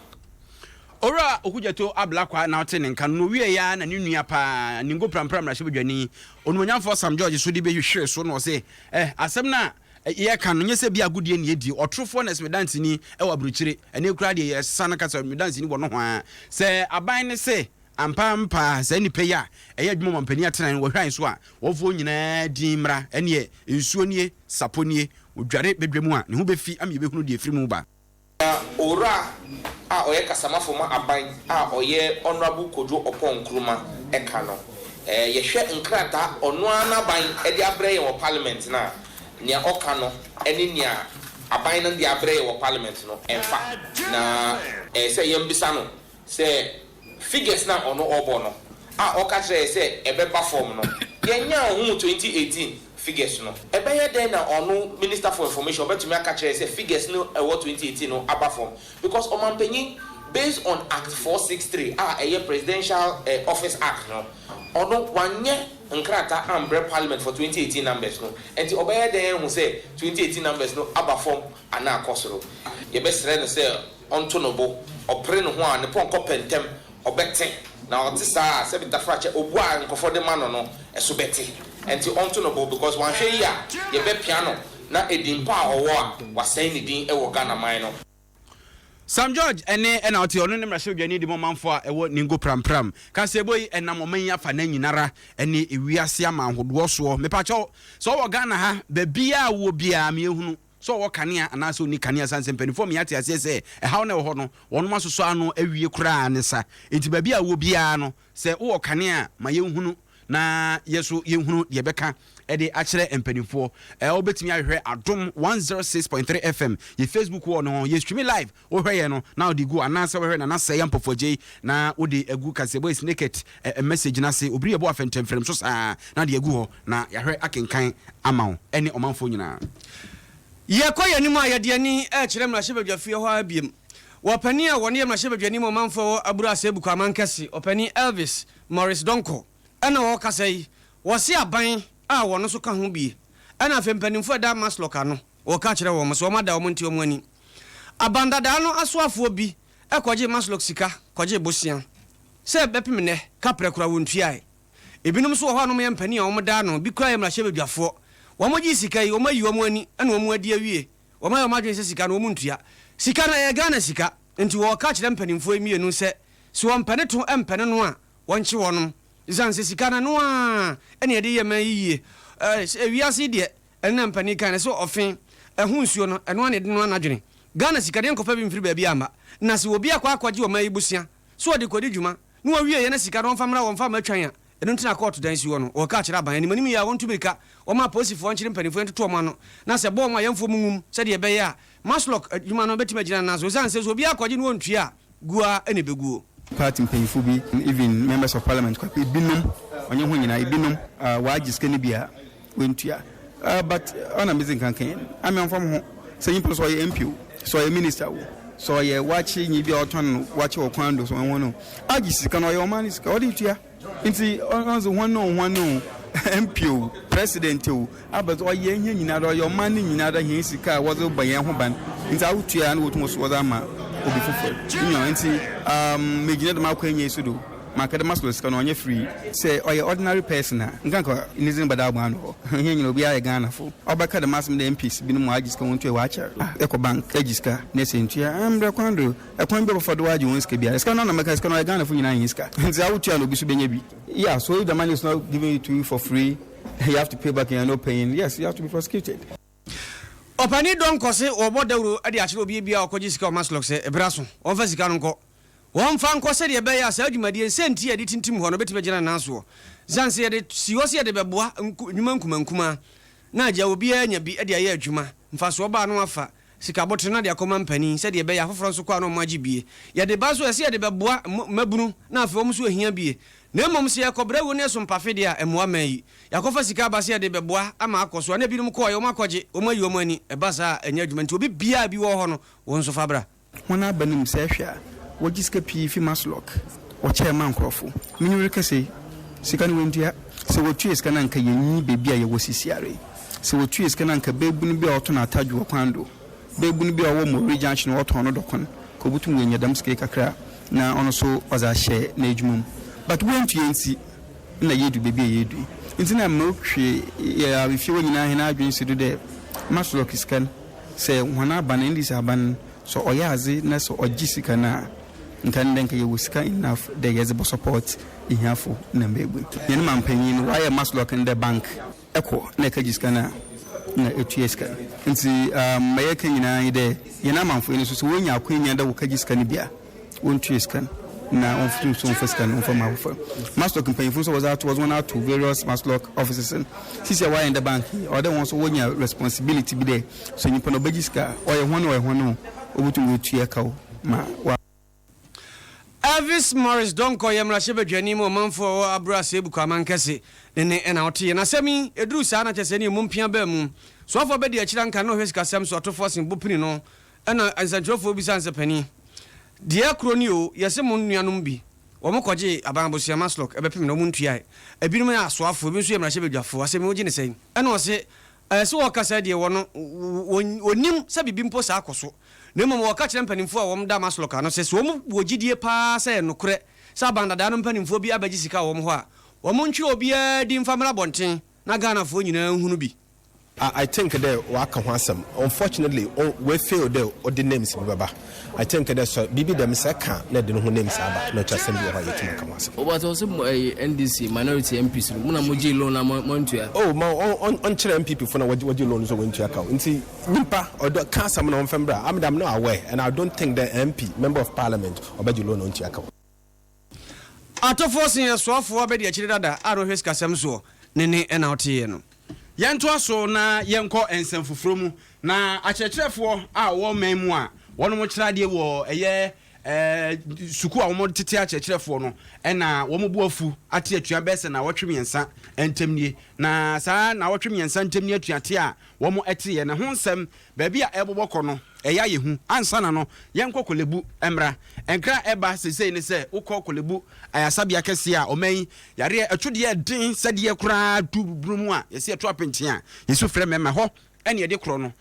Owura Okudzeto Ablakwa na ɔte ne nka no, na ɔwieeɛ ara na ne nua paa, Ningo Prampram mmarahyɛbadwani, Onimuonyamfoɔ Sam George nso de bɛhwehwee so na ɔse, Eh, asɛm no a yɛreka no, nyɛ sɛ bi agodie na yɛdi, ɔtorofoɔ na ɛsɛ me danseni wɔ aburokyire, ɛnnɛ koraa deɛ yɛsesa no ka sɛ me danseni wɔ nohoa. Sɛ aban no se ampa ampa saa nnipa yi a ɛyɛ adwuma ɔmampanin atenae no wɔhwan so a, wɔfoɔ nyinaa din mmra, ɛnneɛ nsuo nie, sapɔ nie, wɔdware badwa mu a, ne ho bɛfi ama yɛbɛhunu deɛ ɛfiri mu ba. Na Owura a ɔyɛ kasamafo ma aban a ɔyɛ Honourable Kojo Oppong Nkrumah ka no, yɛhwɛ nkrataa a ɔno ara n'aban de abrɛ yɛn wɔ Parliament no a, nea ɔka no ne nea aban no de abrɛ yɛn wɔ Parliament no ɛmfa. Na ɛyɛ sɛ yɛmbisa no Sɛ figures no a ɔno ɔbɔ no a ɔka kyerɛ yɛ sɛ ɛbɛba fam no, yɛnnya nhuu 2018 figures no. Ɛbɛyɛ dɛn na ɔno Minister for Information ɔbɛtumi aka kyerɛ yɛ sɛ figures no ɛwɔ 2018 no aba fam? Because ɔmanpanyin based on Act 463 a ɛyɛ Presidential Office Act no, ɔno wanyɛ nkrataa ambrɛ Parliament for 2018 numbers no. Ɛnti ɔbɛyɛ dɛn ahu sɛ 2018 numbers no aba fam anaa akɔ soro? Yɛbɛsrɛ no sɛ Ɔnto no bo, ɔpere ne ho a, ne pɔnkɔ pɛ ntɛm, ɔbɛte, na ɔte saa a, sɛbi tafrakyɛ, obu a nkurɔfoɔ de ma no no, ɛso bɛte. Ɛnti ɔnto no bo because wanhwɛ yie a, yɛbɛpia no na edin pa a ɔwɔ a, wasɛe ne din wɔ Ghana man no. Sam George ne ɛna ɔte ɔno ne mmarahyɛbadwani de ma ɔmanfoɔ a ɛwɔ Ningo Prampram. Kaseɛbɔ yi ɛnam ɔman yi afa nan nyinara ɛne ewiase aman hodoɔ soɔ. Mepakyɛw sɛ ɔwɔ Ghana ha baabiara a wowɔ biara meɛhunu. Sɛ ɔwɔ kanea anaasɛ ɔnni kanea ɛsiane sɛ mpanimfoɔ mmea te aseɛ sɛ ɛhaw no a ɛwɔ hɔ no, wɔnom asosɔ ano awie koraa ne sa. Enti baabi a wowɔ biara no, sɛ wowɔ kanea a, ma yɛnhunu na yɛ nso yɛnhunu deɛ yɛbɛka de akyerɛ mpanimfoɔ. Wobɛtumi ahwehwɛ Adom 106.3 FM, yɛ Facebook wall no ho, yɛ streami live. Wohwɛ yɛn no na wode gu anaasɛ wohwɛ Nana Sɛe Ampofo Agyei na wode agu Kaseɛbɔ is Naked message no ase. Obiri yɛbɔ afɛntɛmfrɛm so saa na de agu hɔ na yɛahwɛ akenkan ama wo ne ɔmanfoɔ nyinaa. Yɛkɔ yɛn anim a, yɛde ani rekyerɛ mmarahyɛbadwafie hɔ ara biom. Wɔ panin a wɔne yɛ mmarahyɛbadwani ma ɔmanfoɔ wɔ Abura Asebu Kwaman Kɛse, Ɔpanin Elvis Maurice Donkor na ɔrekasa yi. Wɔse aban a wɔno nso ka ho bie ɛna afei mpanimfoɔ a ɛda MASLOC ano wɔka kyerɛ wɔn sɛ wɔn ada wɔn nte wɔn ani. Abandadaa no asoafoɔ bi kɔgyee MASLOC sika kɔgyee bosea sɛ bɛpem nnɛ kaprɛ koraa wɔntuae. Ebinom nso wɔ hɔ a na wɔyɛ mpanin a wɔda ano, bi koraa yɛ mmarahyɛbadwafoɔ. Wɔgyee sika yi, wɔayi wɔn ani na wɔn adi awie. Wɔayɛ wɔn adwene sɛ sika no wɔntua. Sika no ɛyɛ Ghana sika, nti wɔreka akyerɛ mpanimfoɔ yi mmienu sɛ, sɛ wɔmpɛ ne to mpɛ ne no a, wɔnkye wɔnom. Esiane sɛ sika no ɛno ara na yɛde yɛ man yi yie. Ɛɛ, wiase yi deɛ, ɛno na mpanin kan no sɛ ɔfe, ɛho nsuo no, ɛno ara na yɛde noa n'adwene. Ghana sika deɛ nkɔfa bi mfiri baabi amma. Na sɛ obi akɔ akɔgye ɔman yi bosea sɛ ɔde rekɔdi dwuma, na wɔwieeɛ na sika no wɔmfa mmra wɔmfa mma twan a, ɛno nti na kɔɔto dan si hɔ no. Wɔka akyerɛ aban anim anim yie a wɔntu mmirika, wɔmma apolisifoɔ nkyere mpanimfoɔ yi ntoto wɔn ano, na sɛ ɛbɔ wɔn a yɛmfa wɔn nwum sɛdeɛ ɛbɛyɛ a Masloc adwuma no bɛtumi agyina ne nan so. Ɛsiane sɛ sɛ obiara kɔgye na wɔntua a, gu ara na ɛbɛguo. Party mpanyimfo bi, even members of parliament koraa, binom, ɔnnyɛ hɔn nyina, binom wɔagye sika no bi a woenntua. But ɔna medzi nkan kãe no, ame ɔmmfa moho sɛ nyimpa no sɛ ɔyɛ MP o, sɛ ɔyɛ minister o, sɛ ɔyɛ wakye nyi bi a ɔtɔn wakye wɔ kwan do, sɛ ɔyɛ hɔn o, agye sika no, ɔyɛ ɔman no sika, ɔdze tua. Ntsi ɔno dze hɔn o hɔn o, MP o, President o, aber dze ɔyɛ hɛn nyinara, ɔyɛ ɔman no nyinara hɛn sika a wɔdze bɔ hɛn ho ban. Ntsi awotua a na wotum so wɔdze ama obi fofor. Nyew, ntsi umm megyina dɛm akwanya yi so do maka dɛ Maslow sika no ɔnnyɛ free. Sɛ ɔyɛ ordinary person a, nkanka ne dzin bɛda abɔano hɔ. Hɛn nyina obiara yɛ Ghanafo. Ɔbɛka dɛm asɛm dɛ MPs binom wɔagye sika wonntua wɔakyɛr. Ah, ekɔ bank egye sika na sɛ enntua a, mbrɛ kwan do. Ɛkwan bi a ɔbɛfa do agye hɔn sika biara. Sika no na mɛka, sika no ɔyɛ Ghanafo nyinaa hɛn sika. Ntsi awotua na obi so benya bi. Yeah, so if the money is not given it to you for free, you have to pay back and you are not paying, yes, you have to be prosecuted. Ɔpanin Donkor se wɔbɔ dawuro de akyerɛ obi biara a ɔkɔgye sika wɔ Masloc sɛ ɛberɛ aso wɔmfa sika no nkɔ. Wɔmfa nkɔ sɛdeɛ ɛbɛyɛ a saa dwumadie nsɛnti a yɛde tintim hɔ no bɛtumi agyina ne nan soɔ. Ɛsiane sɛ yɛde si hɔ sɛ yɛde bɛboa nnwuma nkumankumaa na agya obiara anya bi de ayɛ adwuma, mfasoɔ ba a na wafa. sika abotere na de akɔma mpanin sɛdeɛ ɛbɛyɛ afoforɔ nso kɔ a na wɔn agye bie. Yɛde ba nso ɛsɛ yɛde bɛboa mmabunu na afei wɔn nso ahia bie. Na mmom sɛ yɛkɔbrɛ wuo ne ɛso mpafe deɛ a, ɛmmoa mmaa yi. Yɛakɔfa sika aba sɛ yɛde rebɛboa ama akɔ so a, na ebinom kɔeɛ, wɔakɔgye, wɔayi wɔn ani. Ɛba saa a, ɛnyɛ adwuma. Nti obi biara a bi wɔ hɔ no, wo nso fa bra. Hɔn aba no mu sɛ ehwɛ a, wɔgye sika pii fi MASLOC, wɔkyɛɛ ma nkorɔfo. Menye rekasa yi, sika no woenntua. Sɛ wotua sika no a nka yennyi beebi a yɛwɔ sisiara yi. Sɛ wotua sika no a nka beebun bi a ɔtɔn atadwe wɔ kwan do, beebun bi a ɔwɔ Moree junction ɔtɔn no dɔkon, nka obotum oenya dɛm sika yi kakra na ɔno so ɔdze ahyɛ n'edwuma mu. But woenntua ntsi nna yeedu beebi a yeedu yi. Ntsi na motwe yɛ fie hɔ nyina hɛn adwen si do dɛ MASLOC sika no, Sɛ hɔn aban, NDC aban no, sɛ ɔyɛ adze na sɛ ɔgye sika no a, nka ndɛ nka yɛwɔ sika enough dɛ yɛdze bɔ support ehiafo na mbaebun. Hɛn mampanyin no, ɔayɛ Masloc no dɛ bank. Kɔ na ekɛgye sika no a, nna etua sika no. Ntsi ma yɛreka nyina nye dɛ, hɛn amamfo yi no so, sɛ wonya akwanya dɛ wɔkɛgye sika no bi a, wontua sika no na wɔmfa so mfa sika no mfa ma abofra. Masloc mpanyimfo nso wɔdze ato wɔdze hɔn ato various Masloc offices no. Sisi a wɔayɛ ndɛ bank yi, ɔwɔ dɛ hɔn so wonya responsibility bi dɛ sɛ nyimpa no ɔbɛgye sika a, ɔyɛ hɔn o ɔyɛ hɔn o, wobotum woetua kaw ma wa. Elvis Morris Donkor yɛ mmarahyɛbadwani ma ɔmanfo a wɔwɔ Abura Asebu Kwaman Kɛse ne ne na ɔte yɛn asɛm yi. Ɛduruu saa na kyerɛ sɛ ne emu mpea baa mu. Soafoɔ bɛdi akyire anka na ɔhwɛ sikasɛm so ɔtofoɔ sen bopini no Ɛna nsɛnkyerɛwfoɔ bisaa no sɛ, Panin, deɛ koro ni o, yɛse mo nuanom bi, wɔn kɔgyee aban abosea, Masloc, ɛbɛpem na wɔn ntuae. Ebinom yɛ asoafoɔ, ebi nso yɛ mmarahyɛbadwafoɔ, asɛm yi wogye no sɛn? Ɛna ɔse, Ɛɛ, sɛ wɔka saa deɛ, wɔno, wɔnnim sɛ biribi mpo saa kɔ so. Na mmom wɔka kyerɛ mpanimfoɔ a wɔn da Masloc ano sɛ, sɛ wɔn wɔ gyidie paa sɛ ɛyɛ nokorɛ sɛ aban dadaa no mpanimfoɔ bi abɛgye sika wɔ wɔn hɔ a, wɔn ntwerɛ obiara din mfa mmra abɔnten na Ghanafoɔ nyinaa nhunu bi. I think dɛ ɔaka ho asɛm unfortunately oe fail dɛ ɔde names bi bɛba. I think dɛ sɛ biribi dɛm sɛ ɛka a na ɛde no ho names aba na ɔkyerɛ asɛm bi wɔ hɔ a yɛtum aka ho asɛm. Oh but ɔse mo ɛyi NDC minority MPs no mo na mo gyee loan na mo antua. Oh ma ɔnkyerɛ NPP fo na wɔgye loan nso wɔntua ka o nti nyimpa ɔdɔ ka asɛm no ɔmfa mbra I'm I'm not aware and I don't think dɛ MP member of parliament ɔbɛgye loan na ɔntua ka o. Atɔfoɔ sen asoafoɔ abɛdi akyire dada a na ɔhwɛ sikasɛm soɔ ne ne na ɔteeɛ no. Yɛntoa so na yɛnkɔ nsɛm foforɔ mu. Na akyerɛkyerɛfoɔ a wɔwɔ ɔman mu a wɔnom kyerɛ adeɛ wɔ ɛyɛ sukuu a wɔn tete akyerɛkyerɛfoɔ no na wɔn bo afu ate atua bɛyɛ sɛ naawɔtwe mmiɛnsa ntam nie. Na saa naawɔtwe mmiɛnsa ntam nie atuate a wɔn teeɛ no ho nsɛm baabi a ɛrebobɔ kɔ no ɛyɛ ayɛ hu. Ansa na no, yɛnkɔ Korle-Bu mmra. Nkra a ɛba seesei ne sɛ wokɔ Korle-Bu ayasabea kɛseɛ a ɔman yi yareɛ ɛto deɛ ɛden sɛdeɛ koraa du bunu mu a yɛsi ɛto apenten a yɛsu frɛ mmarima hɔ ɛne ɛde korɔ no.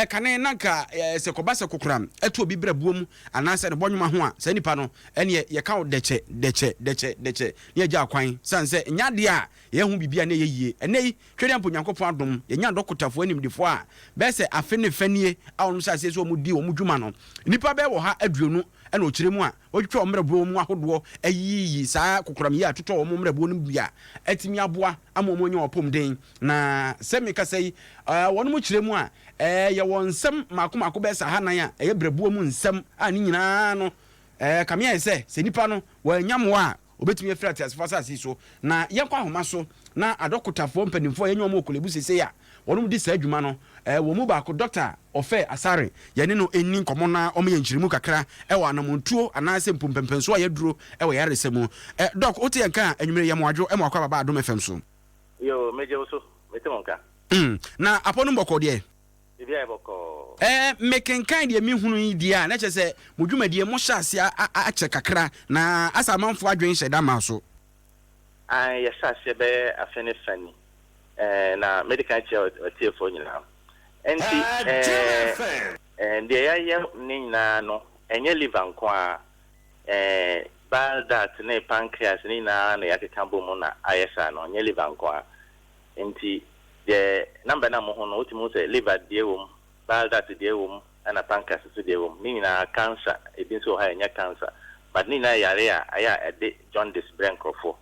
Kane na nka sɛ kɔba sɛ kokoram ɛto obi brɛboɔ mu anaasɛ ne bɔnwoma ho a saa nipa no ɛneɛ yɛka wo dɛkyɛ dɛkyɛ dɛkyɛ dɛkyɛ ne yɛgya kwan sane sɛ nyɛ adeɛ a yɛhu biribi a na ɛyɛ yie. Ɛnnɛ yi Twedeɛ mpo Nyankopɔn adom, yɛnya adɔkotafoɔ animdefoɔ a bɛyɛ sɛ afe ne fa nie a wɔnom hyɛ aseɛ sɛ wɔn di wɔn dwuma no, nnipa bɛyɛ 120 na ɔkyerɛ mu a wɔatwitwa wɔn mmerɛboɔ mu ahodoɔ ayiyi saa kokoram yi a atotɔ wɔn mmerɛboɔ no bi a atumi aboa ama wɔn anya wɔn apɔmuden. Na sɛ mekasa yi, wɔnom kyerɛ mu a yɛwɔ nsɛm mmaako mmaako bɛyɛ sɛ ahanan a ɛyɛ berɛboɔ mu nsɛm a ne nyinaa no kame ayɛ sɛ sɛ nnipa no wɔannya mmoa a Obetumi afiri ateasefo asase yi so. Na yɛnkɔ ahoma so na adɔkotafoɔ mpanimfoɔ a yɛnyɛ wɔn wɔ Korle Bu seesei a wɔnom di saa adwuma no, wɔn mu baako, Dɔkta Ofei Asare, yɛne no nni nkɔmmɔ na ɔma yɛn nkyerɛmu kakra wɔ anammɔntuo anaasɛ mpo mpɛnpɛnsoɔ a yɛaduro wɔ yaresa mu. Dɔk, wote yɛn nka a, anwummere yi yɛ mo adwo ma wakɔ ababa Adom FM so. Yoo, megye wo so, mete wo nka. Na apɔ no mbɔkɔɔ deɛ? Biribi ayɛ bɔkɔɔ. Ɛɛ, mekenkan deɛ mehunu yi deɛ a, na kyerɛ sɛ mo dwumadie mohyɛ aseɛ akyɛ kakra, na asɛ amanfoɔ adwene nhyɛ da mmaa so. Aane, yɛhyɛɛ aseɛ bɛyɛ afe ne fa ni, ɛɛ, na mɛdi kan akyia atiefoɔ nyinaa. Ɛnti, ɛɛ, deɛ yɛayɛ ne nyinaa no, ɛnyɛ liver nko ara, ɛɛ, bile duct ne pancreas ne nyinaa na yɛakeka bɔ mu na ayɛ saa no, ɛnyɛ liver nko ara. Nti deɛ number no a mohu no wotumi hu sɛ liver deɛ wɔ mu, bile duct deɛ wɔ mu ɛna pancreas nso deɛ wɔ mu. Ne nyinaa cancer, ebi nso wɔ hɔ a ɛnyɛ cancer but ne nyinaa yɛ yareɛ a ɛyɛ a ɛde jaundice brɛ nkorɔfoɔ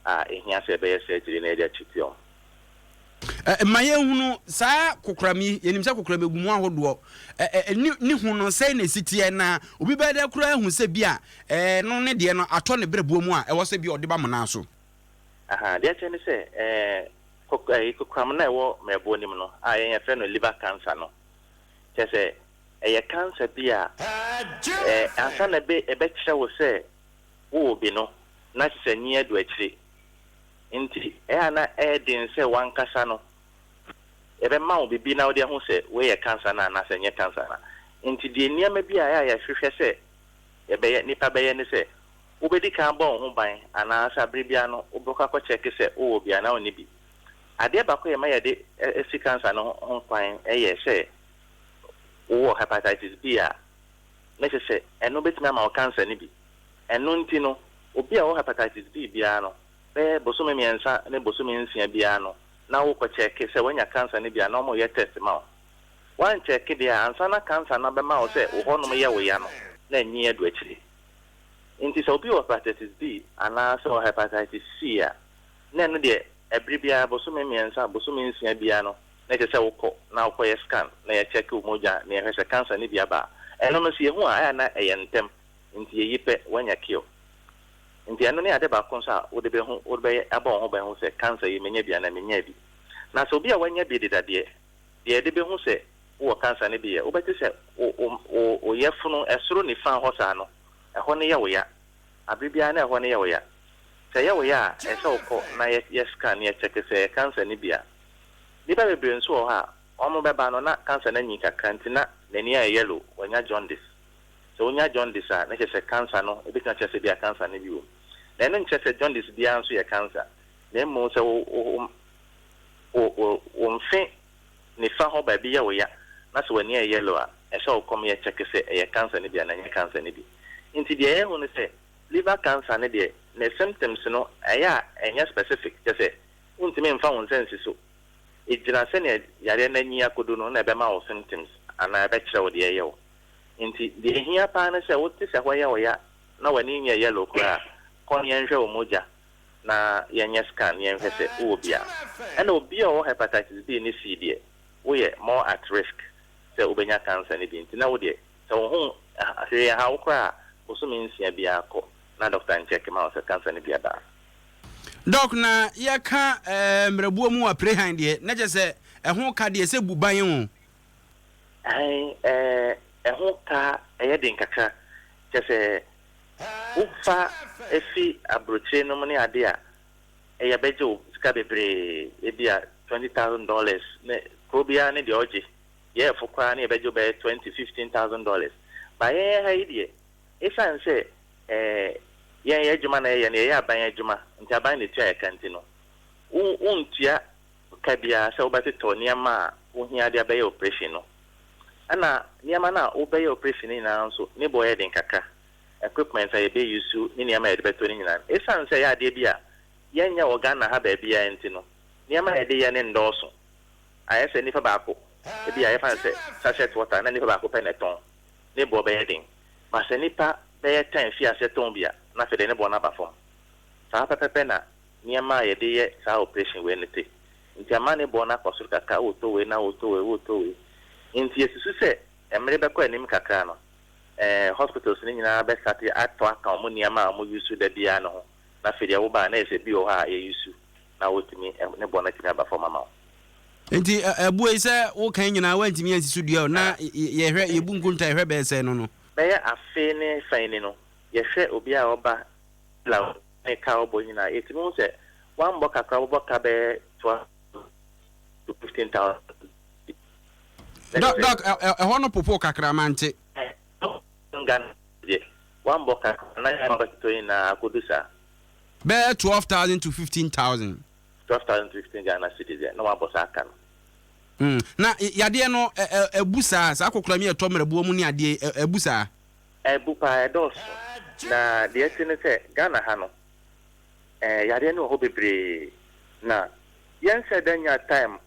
a ɛhia sɛ yɛbɛyɛ surgery na yɛde atreat wɔn. Ma yɛnhunu saa kokoram yi, yɛnim sɛ kokoram egu mu ahodoɔ, ne ne hu no sɛn na ɛsi teɛ, na obi bɛyɛ dɛ koraa ahu sɛ bi a ɛno ne deɛ no atɔ ne berɛboɔ mu a ɛwɔ sɛ bi a ɔde ba monaa so. Ahaa, deɛ ɛkyerɛ ne sɛ, ɛɛ, kok ɛɛ, kokoram no a ɛwɔ mmerɛboɔ no mu no, a yɛn yɛfrɛ no liver cancer no, kyerɛ sɛ, Ɛyɛ cancer bi a ansa na ɛbɛ ɛbɛkyerɛ wo sɛ wowɔ bi no, na kyerɛ sɛ nyi adu akyire. Nti ɛyɛ a na ɛyɛ den sɛ w'ankasa no yɛbɛma wo biribi na wode ahu sɛ wei yɛ cancer no anaasɛ ɛnyɛ cancer no. Nti deɛ nneɛma bi a ɛyɛ a yɛhwehwɛ sɛ yɛbɛyɛ, nnipa bɛyɛ ne sɛ, wobɛdi kan abɔ wo ho ban anaasɛ abere biara no wobɛkɔ akɔ kyɛke sɛ wowɔ bi anaa wonni bi. Adeɛ baako a ɛma yɛde si cancer no ho kwan yɛ sɛ wowɔ hepatitis B a, na kyerɛ sɛ ɛno bɛtumi ama wo cancer no bi. Ɛno nti no, obi a ɔwɔ hepatitis B biara no, bɛyɛ bosome mmiɛnsa ne bosome nsia biara no, na wokɔ kyɛke sɛ woanya cancer no bi a, na wɔyɛ test ma wo. Woankyɛke deɛ a, ansa na cancer no abɛma wo sɛ wo hɔnom yɛ wo ya no, na anyin adu akyire. Nti sɛ obi wɔ hepatitis B anaa sɛ ɔwɔ hepatitis C a, na ɛno deɛ ɛbere biara, bosome mmiɛnsa, bosome nsia biara no, na ɛsɛ sɛ wokɔ na wokɔyɛ scan na yɛkyɛke wo mogya na yɛhwɛ sɛ cancer no bi aba a. Ɛno no sɛ yɛhu a, ɛyɛ a na ɛyɛ ntɛm, nti yɛyi pɛ, woanya cure. Nti ɛno ne ade baako nso a wode bɛhu, wode bɛyɛ abɔ wo ho ban hu sɛ cancer yi manya bi anaa mennyaa bi. Na sɛ obi a wanya bi deda deɛ, deɛ yɛde bɛhu sɛ wowɔ cancer no bi yɛ, wobɛte sɛ wo wo wo wo yafunu ɛsoro nifa hɔ saa no, ɛhɔ no yɛ wo ya. Abere biara na ɛhɔ no yɛ wo ya. Sɛ ɛyɛ wo ya a, ɛsɛ sɛ wokɔ na yɛ yɛ scan na yɛkyɛke sɛ ɛyɛ cancer no bi a. Nnipa bebree nso wɔ hɔ a, wɔbɛba no na cancer no anyin kakra nti na n'ani ayɛ yellow, wanya jaundice. Sɛ wonya jaundice a, na kyerɛ sɛ cancer no, ebetumi akyerɛ sɛ ebia cancer no bi wom. Na ɛno nkyerɛ sɛ jaundice biara nso yɛ cancer, na mmom sɛ wo wo wo wo wo mfe nifa hɔ baabi yɛ wo ya na sɛ w'ani ayɛ yellow a, ɛsɛ sɛ wokɔm yɛ kyɛke sɛ ɛyɛ cancer no bi anaa ɛnyɛ cancer no bi. Nti deɛ yɛahu ne sɛ liver cancer no deɛ, ne symptoms no ɛyɛ a ɛnyɛ specific, kyerɛ sɛ wontumi mfa wo nsa nsi so. Egyina sɛnea yareɛ no anyin akodu no na ɛbɛma wo symptoms anaa ɛbɛkyerɛ wo deɛ ɛyɛ wo. Nti deɛ ɛhia paa ne sɛ wote sɛ hɔ yɛ wo ya na w'ani nyɛ yellow koraa a, kɔ na yɛnhwɛ wo mogya na yɛnyɛ scan na yɛnhwɛ sɛ wowɔ bi a. Ɛna obi a ɔwɔ hepatitis B ne C deɛ, woyɛ more at risk sɛ wobɛnya cancer no bi. Nti na wo deɛ, sɛ wo ho hwee nha wo koraa a, bosome nsia biara kɔ na doctor nkyɛke ma wo sɛ cancer no bi aba a. Doc na yɛka eh, mmerɛboɔ mu aprehan deɛ, na kyerɛ sɛ ɛho ka deɛ sɛ bu ban o. Aane, ɛho ka yɛ den kakra. Kyerɛ sɛ, wofa fi aburokyire nom ne ade a, ɛyɛ bɛgye wo sika bebree, ebia $20,000 ne kuro biara ne deɛ ɔgye. Deɛ ɛfo koraa ne yɛbɛgye wo bɛyɛ twenty, $15,000. But yɛn ha yi deɛ, esiane sɛ yɛn yɛn adwuma na yɛyɛ no, yɛyɛ aban adwuma, nti aban na etua yɛn ka nti no, wo wontua ka biara sɛ wobɛtotɔ nneɛma a wohia de abɛyɛ oprehyɛn no. Ɛna nneɛma no a wobɛyɛ oprehyɛn no nyinaa nso, ne bo yɛ den kakra. Equipment a yɛbɛ use ne nneɛma a yɛde bɛtɔ no nyinaa no, esiane sɛ ɛyɛ adeɛ bi a yɛnyɛ wɔ Ghana ha baabiara nti no, nneɛma a yɛde yɛ no nnɔɔso. Ayɛ sɛ nipa baako, ebia yɛfa no sɛ sachet water na nipa baako pɛ na ɛtɔn, ne boɔ bɛyɛ den. But sɛ nipa bɛyɛ ten fi aseɛ tɔn bi a, na afei deɛ ne boɔ no aba fam. Saa pɛpɛpɛ na nneɛma a yɛde yɛ saa operation wei no te. Nti ama ne boɔ no akɔ soro kakra, wotɔ wei na wotɔ wei, wotɔ wei. Nti yɛsusu sɛ mmere bɛkɔ anim kakra no, eh, hospitals no nyinaa bɛ starte atɔ aka wɔn nneɛma a wɔn use da biara no ho. Na afei deɛ woba a, na yɛ sɛ bi wɔ hɔ a yɛ use na wotumi, ne boɔ no atumi aba fam ama wo. Nti ɛboɔ yi sɛ woka yi nyinaa woantumi ansi so dua o, na yɛhwɛ, yɛbu nkonta yɛhwɛ bɛyɛ sɛn no no. Bɛyɛ afe ne fa ni no, yɛhwɛ obi a ɔba la ne ka a ɔbɔ nyinaa, yɛtumi hu sɛ wammɔ ka koraa wobɛbɔ ka bɛyɛ 12 to 15,000. Doc, doc, ɛhɔ no popo kakra mante. Ghana deɛ, wammɔ ka koraa na yɛn abɛtotɔ nyinaa akɔdu saa. Bɛyɛ 12,000 to 15,000. 12,000 to 15 Ghana cedis deɛ, na wabɔ saa ka no. Na yadeɛ no ɛbu saa, saa kokoram yi a ɛtɔ mmerɛboɔ mu ne adeɛ yi, ɛbu saa? Ɛbu paa, ɛdɔɔso. Na deɛ ɛte ne sɛ, Ghana ha no, eh, yareɛ no wɔ hɔ bebree. Na yɛnsɛ da nnya time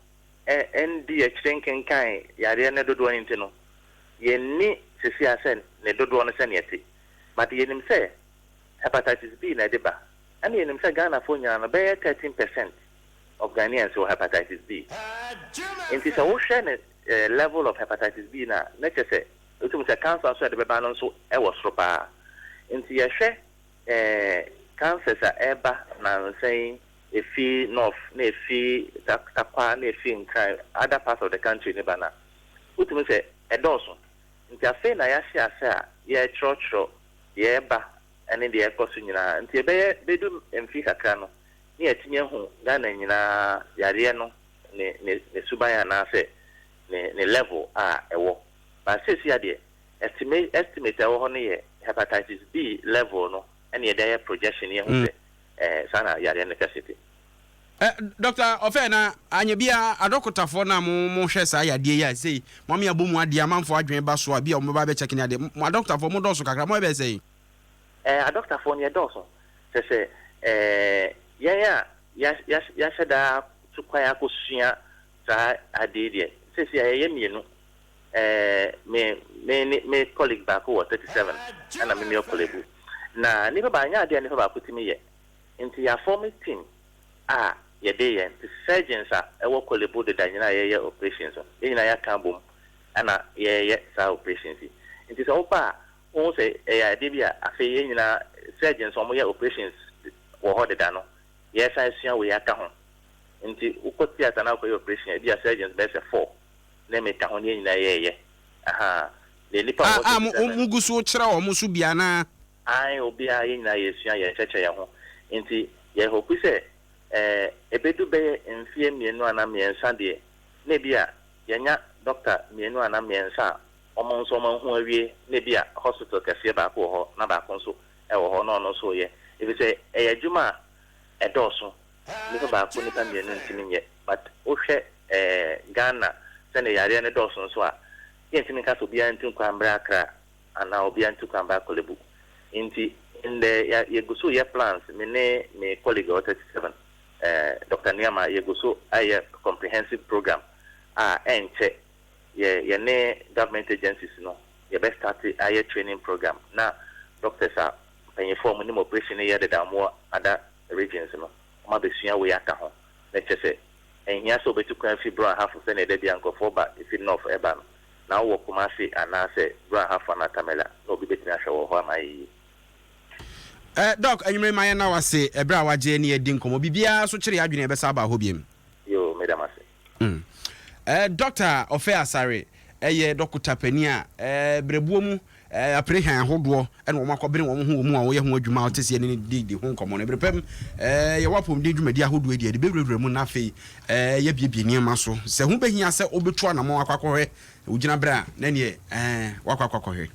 ndi akyire nkenkan yareɛ no dodoɔ no nti no, yɛnni seesei ara sɛ ne dodoɔ no sɛdeɛ ɛte. But yɛnim sɛ hepatitis B na ɛde ba. Ɛna yɛnim sɛ Ghanafoɔ nyinaa no, bɛyɛ 13 percent of Ghanaians wɔ hepatitis B. Nti sɛ wohwɛ ne level of hepatitis B no a, na kyerɛ sɛ Wotum sɛ cancer nso a ɛde bɛba no nso wɔ soro paa. Nti yɛhwɛ eh cancers a ɛreba nansa yi, efi North na efi Tarkwa na efi Nkran, other parts of the country no ba no a, wotumi sɛ ɛdɔɔso. Nti afei na yɛahyɛ ase a yɛrekyerɛkyerɛw deɛ ɛba ne deɛ ɛkɔ so nyinaa. Nti ɛbɛyɛ bɛdu mfe kakra no, ne yɛatumi ahu Ghana nyinaa yareɛ no ne ne ne suban anaasɛ ne ne level a ɛwɔ. But seesei adeɛ, estimate estimate a ɛwɔ hɔ no yɛ hepatitis B level no ɛna yɛde ayɛ projection yɛhu sɛ ɛɛ saa na yareɛ no kɛse te. Doctor Ɔfɛ na anyɛ biara adɔkotafoɔ no a mo mo hwɛ saa yadeɛ yi a sei mo ame abɔ mu adeɛ amanfoɔ adwene ba so a bi a wɔn bɛba abɛ check ne adeɛ mo adɔkotafoɔ mo dɔɔso kakra mo yɛ bɛyɛ sɛn? Adɔkotafoɔ no yɛdɔɔso kyerɛ sɛ yɛn a yɛahyɛ da atu kwan akɔsua saa adeɛ yi deɛ seesei a yɛyɛ mmienu me me ne me colleague baako wɔ 37 ɛna me meyɛ Korle Bu na nipa baa nyɛ adeɛ a nipa baako tumi yɛ nti yɛafɔme team a yɛde yɛ nti surgeons a ɛwɔ Korle Bu deda nyinaa a yɛyɛ operations no yɛn nyinaa yɛaka abom ɛna yɛyɛ saa operations yi nti sɛ woba a wohu sɛ ɛyɛ adeɛ bi a afei yɛn nyinaa surgeons a wɔyɛ operations wɔ hɔ deda no yɛsan sua wei aka ho nti wokɔ theatre na wokɔyɛ operation a ebi a surgeons bɛyɛ sɛ four ne meka ho ne yɛn nyinaa yɛɛyɛ ahaa deɛ nipa wɔ A a mo mo gu so kyerɛ wɔn so bi anaa? Ae obiara yɛn nyinaa yɛsua yɛkyerɛkyerɛ yɛn ho nti yɛ hope sɛ ɛɛ ɛbɛdu bɛyɛ mfeɛ mmienu anaa mmiɛnsa deɛ na ebi a yɛanya doctor mmienu anaa mmiɛnsa a wɔn nso wɔn ahu awie na ebi a hospital kɛseɛ baako wɔ hɔ na baako nso ɛwɔ hɔ na ɔno nso reyɛ efisɛ ɛyɛ adwuma a ɛdɔɔso nipa baako nipa mmienu ntumi nyɛ but wohwɛ ɛɛ Ghana sɛdeɛ yareɛ no dɔɔso nso a yɛntumi nka sɛ obiara ntu kwan mmra Accra anaa obiara ntu kwan mmra Korle Bu nti ndɛ yɛ yɛgu so reyɛ plans me ne me colleague a ɔwɔ 37 ɛɛ Doctor Nuamah yɛgu so ayɛ comprehensive program a ɛnkyɛ yɛ yɛne government agencies no yɛbɛ start ayɛ training program na doctors a mpanyinfoɔ a wɔnim operation no yɛ deda a wɔwɔ other regions no wɔn abɛsua wei aka ho na kyerɛ sɛ ɛnhia sɛ wobɛtu kwan fi Brong Ahafo sɛnea da biara nkurɔfoɔ ba fi North ɛba no na wowɔ Kumasi anaasɛ Brong Ahafo anaa Tamale a na obi bɛtumi ahwɛ wɔ hɔ ama ayɛ yie. Eh, Doc, anwummere ma yɛnna wo ase ɛberɛ a wagye ne yɛadi nkɔmmɔ. Biribiara so kyere yɛn adwene a yɛbɛsan aba hɔ biom. Yoo, meda mo ase. Mm. Eh, Dɔkta Ɔfɛ Asare yɛ dɔkota panin a eh, berɛboɔ mu eh, aprehan ahodoɔ na wɔn akɔbene wɔn ho wɔ mu a wɔyɛ ho adwuma a ɔte sɛ yɛne no di di ho nkɔmmɔ no. Berɛ pam eh, yɛwɔ apɔmuden dwumadi ahodoɔ yi deɛ yɛde bɛwurawura mu na afei eh, yɛabiebie nneɛma so. Sɛ ho bɛhia sɛ wobɛtu anammɔn akɔ akɔhwɛ Wo gyina berɛ a na neɛ ɛɛ wakɔ akɔ akɔhwɛ.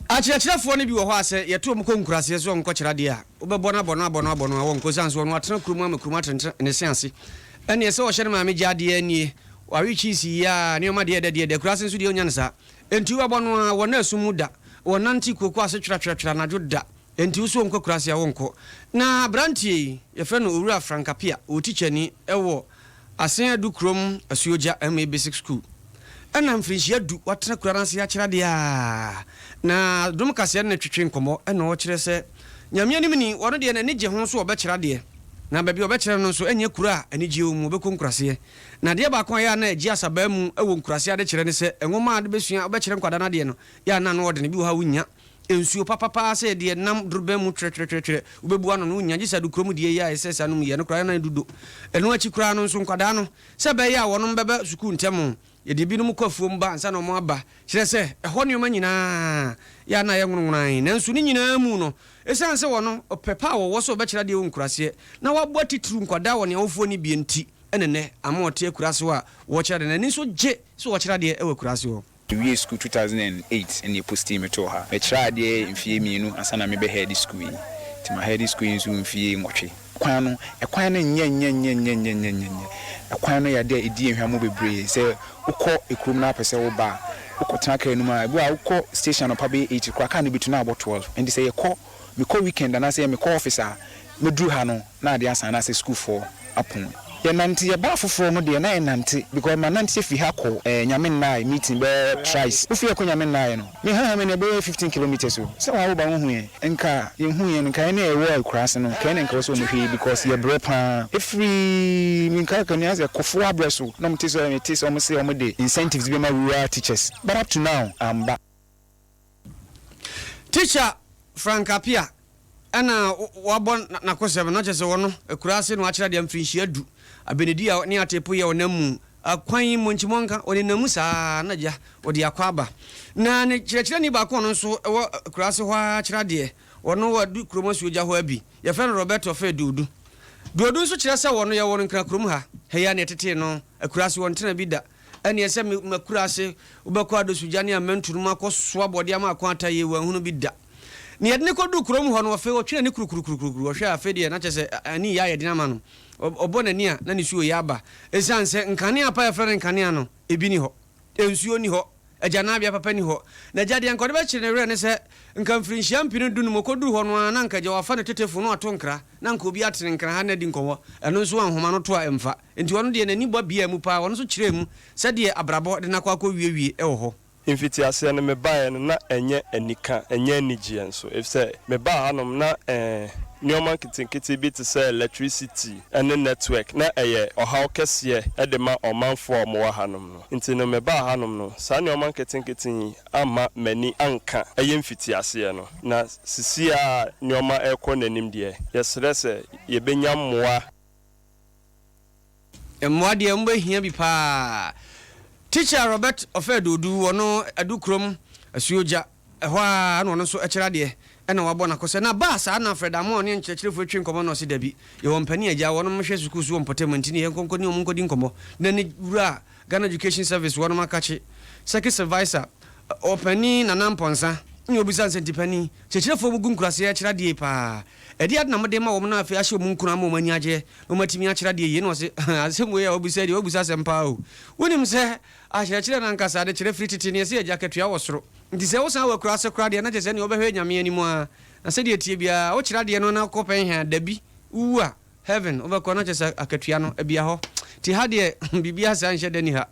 Akyerɛkyerɛfoɔ no bi wɔ hɔ a sɛ yɛto wɔn kɔ nkuraseɛ sɛ wɔnkɔkyerɛ adeɛ a, wobɛbɔ no abɔ no abɔ no abɔ no a wɔnkɔ ɛsiane sɛ ɔno atena kurom ama kurom atenetene ne se ase. Ɛnneɛ sɛ ɔhyɛ ne maame gya adeɛ nie, wawe cheese yi a, nneɛma deɛ ɛdɛ deɛ ɛdɛ, akuraase nso deɛ ɔnnya no saa. Enti wobɛbɔ no ara, wɔnna sum mu da, wɔnnante kooko ase twerɛtwerɛtwerɛ anadwo da. Enti wo nso wonkɔ akuraase a wonkɔ. Na aberanteɛ yi, yɛfrɛ no Owura Frank Appiah, ɔwɔ tikyani wɔ Asen Adu kurom Asuogya MA Basic School. Ɛna mfirinhyia du watena kura no ase akyerɛ adeɛ a, na dom kaseɛ no ne twetwe nkɔmmɔ ɛna ɔkyerɛ sɛ Nyame anim ni, ɔno deɛ n'ani gye ho so ɔbɛkyerɛ adeɛ. Na baabi a ɔbɛkyerɛ no nso ɛnyɛ kuro a anigyeɛ wɔ mu, ɔbɛkɔ nkuraseɛ. Na adeɛ baako a ɛyɛ a na ɛgye asabaa mu wɔ nkuraseɛ adekyerɛ ne sɛ nwoma a wode bɛsua, wobɛkyerɛ nkwadaa no adeɛ no, yɛ a na ano ɔdene, bi wɔ hɔ a wonnya. Nsuo papa paa sɛ deɛ nam dorobɛn mu twerɛtwerɛtwerɛ wobɛbu ano no wonnya, gye sɛ adukurom deɛ yi a ɛsɛ saa nom yi, ɛno koraa na ɛdudo. Ɛno akyi koraa no nso nkwadaa no, sɛ ɛbɛyɛ a wɔnom bɛba sukuu ntɛm, yɛde binom kɔ afuom ba ansa na wɔn aba, kyerɛ sɛ ɛhɔ nneɛma nyinaa yɛ a na ayɛ nwonwonae. Nanso ne nyinaa mu no, ɛsiane sɛ wɔn ɔpɛ pa a wɔwɔ sɛ wɔbɛkyerɛ adeɛ wɔ nkuraseɛ na wɔaboa titiriw nkwadaa wɔ nea awofoɔ nni bie nti na nnɛ ama wɔte akuraase hɔ a wɔkyerɛ adeɛ. N'ani nso gye sɛ wɔkyerɛ adeɛ wɔ akuraase hɔ. Mewiee sukuu 2008 na yɛpostii me too ha. Mekyerɛɛ adeɛ mfeɛ mmienu ansa na mebɛ headi sukuu yi. Nti ma headi sukuu yi nso mfeɛ nwɔtwe. Kwan no, ɛkwan no nyɛ nyɛ nyɛ nyɛ nyɛ nyɛ nyɛ nyɛ. Ɛkwan no yɛ adeɛ a ɛdi yɛn hwammɔ bebree. Sɛ wokɔ kurom na wopɛ sɛ woba a, wokɔtena kaa no mu a, ebi wɔ hɔ a wokɔ station anɔpa bɛyɛ eight koraa, kaa no bɛtu na abɔ 12. Nti sɛ yɛkɔ, mekɔ weekend anaasɛ mekɔ office a, mɛduru ha no na adeɛ asa anaasɛ sukuufoɔ apon. Yɛnante yɛbaa foforɔ no deɛ na yɛnante because manante afiri ha kɔ eh, Nyame nnae meeting bɛyɛ thrice. Wofiri ha kɔ Nyame nnaeɛ no me ha ha me no ɛbɛyɛ 15 kilometres o. Sɛ waa woba wohu yɛn nka yɛnhu yɛn nka yɛn a yɛwɔ akuraase no nka yɛn na nka ɛwɔ sɛ wɔhwɛ yɛn because yɛbrɛ paa. Ɛfiri menkae ka nua sɛ Kofoɔ abrɛ so na wɔte sɛ mete sɛ wɔse wɔde incentives bi bɛma rural teachers but up to now amba. Teacher Frank Appiah ɛna wabɔ n'akosɛm no, na kyerɛ sɛ ɔno, akuraase na wakyerɛ adeɛ mfirinhyia du. Abenedi a ne Atepo yɛ ɔnam mu. Akwan yi mmonkyimmɔnka, ɔnenam mu saa ara na agya ɔde akɔ aba. Na ne kyerɛkyerɛni baako a ɔno nso wɔ akuraase hɔ ara kyerɛ adeɛ, ɔno wadu kurom asuogya hɔ ara bi, yɛfrɛ no Roberto Fɛ Duodu. Duodu nso kyerɛ sɛ ɔno yɛwoo no Nkran kurom ha, ha yi ara na yɛtetee no, akuraase ɔntena bi da. Ɛnneɛ sɛ me m'akuraase wobɛkɔ Adosugya ne Amantu no mu akɔsoa bɔdeɛ ama ako ata yie, wanhunu bi da. Na yɛde no kɔduu kurom hɔ no, afei ɔtwe n'ani kurukurukurukuru, ɔhwɛ a afei deɛ na kyerɛ sɛ ani reyɛ ayɛ den ama no. Ɔbɔ n'ani a, na nisuo reyɛ aba. Ɛsiane sɛ nkanea pa a yɛfrɛ no nkanea no, ebi nni hɔ. Nsuo nni hɔ. Agyananbea papa nni hɔ. Na agya deɛ anka ɔde bɛkyere ne werɛ ne sɛ, nka mfirinhyia mpenu dunum ɔkɔduru hɔ no ara na anka agya wafa ne tetefo na wato nkra, na anka obi atene nkra ha na adi nkɔmmɔ. Ɛno nso a nhoma no to a ɛmfa. Enti ɔno deɛ n'ani bɔ biaa mu paa. Ɔno nso kyerɛɛ mu sɛdeɛ abrabɔ de no akɔ akɔwiewie wɔ hɔ. Mfitiaseɛ no mebaeɛ no na ɛnyɛ anika, ɛnyɛ anigyeɛ nso, efisɛ mebaa hanom na eh, nneɛma nketenkete bi te sɛ electricity ne network na ɛyɛ ɔhaw kɛseɛ de ma ɔmanfoɔ a wɔwɔ hanom no. Nti no mebaa hanom no, saa nneɛma nketenkete yi amma m'ani anka ɛyɛ mfitiaseɛ no. Na sisi a nneɛma rekɔ n'anim deɛ, yɛsrɛ sɛ yɛbɛnya mmoa. Mmoa deɛ mobɛhia bi paa. Teacher Robert Ɔfɛɛ Doodu, ɔno Adukurom Asuogya, ɛhɔ ara na ɔno nso kyerɛ adeɛ ɛna wabɔ n'akosɛ. Na baa saa na Fred Amoah ɔne nkyerɛkyerɛfoɔ twe nkɔmmɔ na ɔse dabi, yɛwɔ mpanin agya, wɔnom hwɛ sukuu so wɔ mpɔtam nti ne yɛnkɔ nkɔ ne wɔn nkɔdi nkɔmmɔ. Na ne wura Ghana Education Service wɔnom akakye, Circuit Supervisor, Ɔpanin Nana Mpɔnsa, na ɔbisa no sɛ nti panin, kyerɛkyerɛfoɔ mo gu nkuraseɛ kyerɛ adeɛ yi paa, ɛdeɛ ade na mode ma wɔn na afei ahyɛ wɔn nkuran ama wɔn ani agyeɛ na wɔatumi akyerɛ adeɛ yie? Na ɔse, Asɛm wei a wobisa yi deɛ woabisa asɛm paa o. Wonim sɛ akyerɛkyerɛ no ankasa adekyerɛ firi tete ne ɛsɛ agya akatua wɔ soro. Nti sɛ wosan wɔ akuraase koraa deɛ na kyerɛ sɛ ɛneɛ wobɛhwɛ Nyame anim ara. Na sɛdeɛ ɛteɛ biara wokyerɛ adeɛ no na wokɔ pɛn he a, dabi, wowu a, heaven, wobɛkɔ na kyerɛ sɛ akatua no abia hɔ. Nti ha deɛ biribiara saa nhyɛ da nni ha.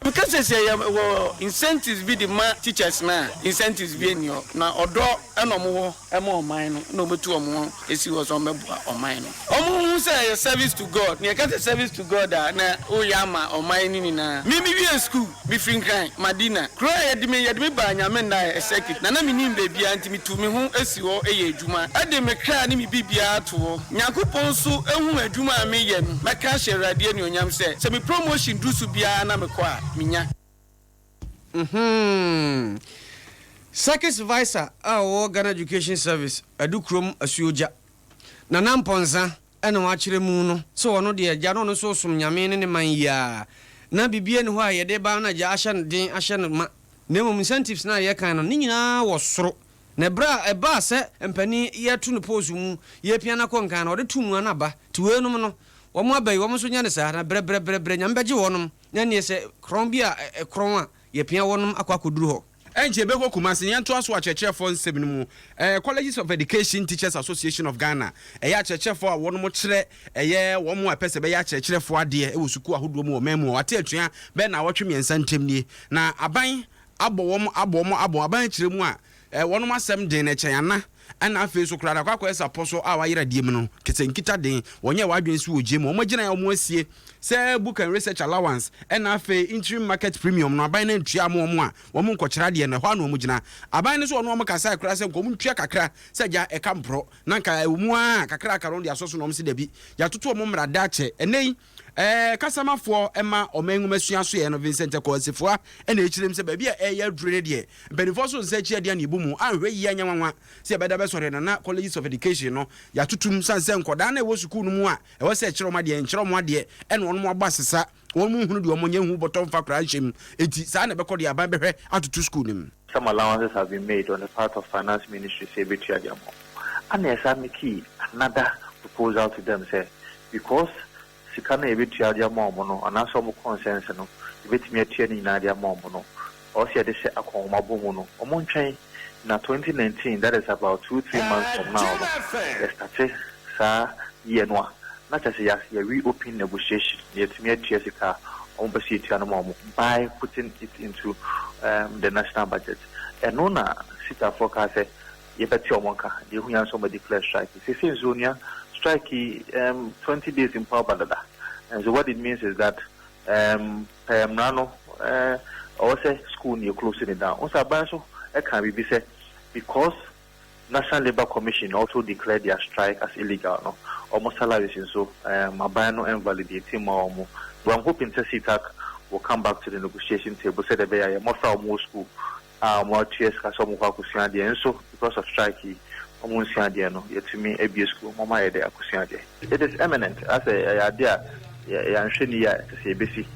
Meka sɛ sɛ yɛ wɔ incentives bi de ma teachers no a, incentives bi nni hɔ. Na ɔdɔ na ɔmo wɔ ma ɔman no na ɔmo tu ɔmo ho si hɔ sɛ ɔmo bɛboa ɔman no. Ɔmo hu sɛ ɛyɛ service to God. Na yɛka sɛ service to God a, na woyɛ ama ɔman no nyinaa. Me me wiee school, me firi Nkran, Madina. Kuro a yɛde me yɛde me baa Nyame nnaeɛ circuit na na me nim baabiara nti me tuu me ho si hɔ yɛ adwuma de me kra ne me biribiara to hɔ. Nyankopɔn nso huu adwuma a meyɛ no, mɛka ahyɛ Awurade anuonyam sɛ, sɛ me promotion duru so biara na mekɔ a, menya. Mhmm. Circuit Supervisor a ɔwɔ Ghana Education Service, Adukurom Asuogya, Nana Mpɔnsa na wakyerɛ mu no sɛ ɔno deɛ agya no ɔno nso resom Nyame ne ne man yi ara na biribiara nni hɔ a yɛde ba na agya ahyɛ no den ahyɛ no ma na mmom incentives no a yɛkan no ne nyinaa wɔ soro Na ɛberɛ a ɛbaa sɛ mpanin yɛreto no poosu mu, yɛrepia no akɔ nkan no, ɔde too mu a na aba. Nti weinom no, wɔn aba yi, wɔn nso nyɛ no saa, na brɛbrɛbrɛbrɛ Nyame bɛgye wɔnom, na ɛnneɛ sɛ korɔn bi a ɛkorɔn a, yɛpia wɔnom akɔ akɔduru hɔ. Ɛnkyɛ yɛbɛkɔ Kumasi na yɛntoa so wɔ akyerɛkyerɛfoɔ nsɛm no mu. Ɛɛ Colleges of Education Teachers Association of Ghana, ɛyɛ akyerɛkyerɛfoɔ a wɔnom kyerɛ ɛyɛ wɔn a ɛpɛ sɛ bɛyɛ akyerɛkyerɛfoɔ adeɛ wɔ sukuu ahodoɔ mu wɔ ɔman mu a wɔate atua bɛyɛ nnawɔtwe mmiɛnsa ntam nie. Na aban abɔ wɔn abɔ wɔn abɔ aban akyerɛ mu a eh, wɔnom asɛm den na ɛkyɛn ana ɛna afei nso koraa akɔ akɔyɛ sapɔ so a wayera die mu no kɛsɛ nkita den wɔnyɛ wɔadwene so wɔ gye mu wɔn agyina a wɔn asie sɛ book and research allowance ɛna afei interim market premium no aban no ntua ama wɔn a wɔn nkɔkyerɛ adeɛ no ɛhɔ ano wɔn gyina aban no so wɔn wɔn kasa koraa sɛ nka wɔn ntua kakra sɛ gya ɛka mporɔ na nka ɛwɔ mu a kakra aka no de asɔ so na wɔn se dabi yɛatoto wɔn mmara dakyɛ ɛnɛ yi Ɛɛ, kasamafoɔ ma ɔman nwomasua soɛ no, Vincent Ekow Asifua na ɛkyerɛ mu sɛ baabi a ɛreyɛ aduro no deɛ, mpanimfoɔ so nsa akyi adeɛ na ɛbu mu, anhwɛ yie anyɛ nwanwa sɛ yɛbɛda bɛsɔre no na Colleges of Education no yɛatotom sane sɛ nkɔdaa no a ɛwɔ sukuu no mu a ɛwɔ sɛ ɛkyerɛ wɔn adeɛ nkyerɛ wɔn adeɛ ɛna wɔn abɔ asesa wɔn nhunu deɛ wɔn nyɛ nhu bɔtɔ mfa koraa nhyɛ mu enti saa na ɛbɛkɔ deɛ aban bɛhwɛ atoto sukuu no mu. Some allowances have been made on the part of finance ministry sɛ yɛbɛtua de ama wɔn. Ɛna yɛsan mekii another proposal to them sɛ because sika no a yɛbɛtua de ama wɔn no anaasɛ wɔn concerns no yɛbɛtumi atua ne nyinaa de ama wɔn no, ɛwɔ sɛ yɛde hyɛ akɔnhomabɔ mu no, wɔn ntwɛn na 2019 that is about two, three months from now no yɛ starte saa year no a na kyerɛ sɛ yɛ yɛ reopen negotiation na yɛatumi atua sika a wɔn pɛ sɛ yɛtua no ma wɔn by putting it into um, the national budget. Ɛno na sitafoɔ kaa sɛ Yɛbɛte wɔn nka. Deɛ ɛhu yɛn ara nso wɔn declare strike. Seesei nso onua, strike yi um, 20 days mpo aba dada. And so what it means is that um, pɛɛ mmara no eh, ɔwɔ sɛ school no yɛ close ne down. Wo sɛ aban nso ɛka biribi sɛ because National Labour Commission also declared their strike as illegal no, wɔn salaries nso um, aban no invalidate ma wɔn. But I'm hoping sɛ CETAC will come back to the negotiation table sɛdeɛ ɛbɛyɛ a yɛn mmɔfra a wɔwɔ school a wɔatua sika sɛ wɔkɔ akɔsua adeɛ nso because of strike yi wɔn nsua adeɛ no yɛatumi abue school ma wɔayɛ dɛ akɔsua adeɛ. It is imminent asɛ ɛyɛ adeɛ a yɛanhwɛ no yie a ɛsɛ sɛ yɛbɛsi.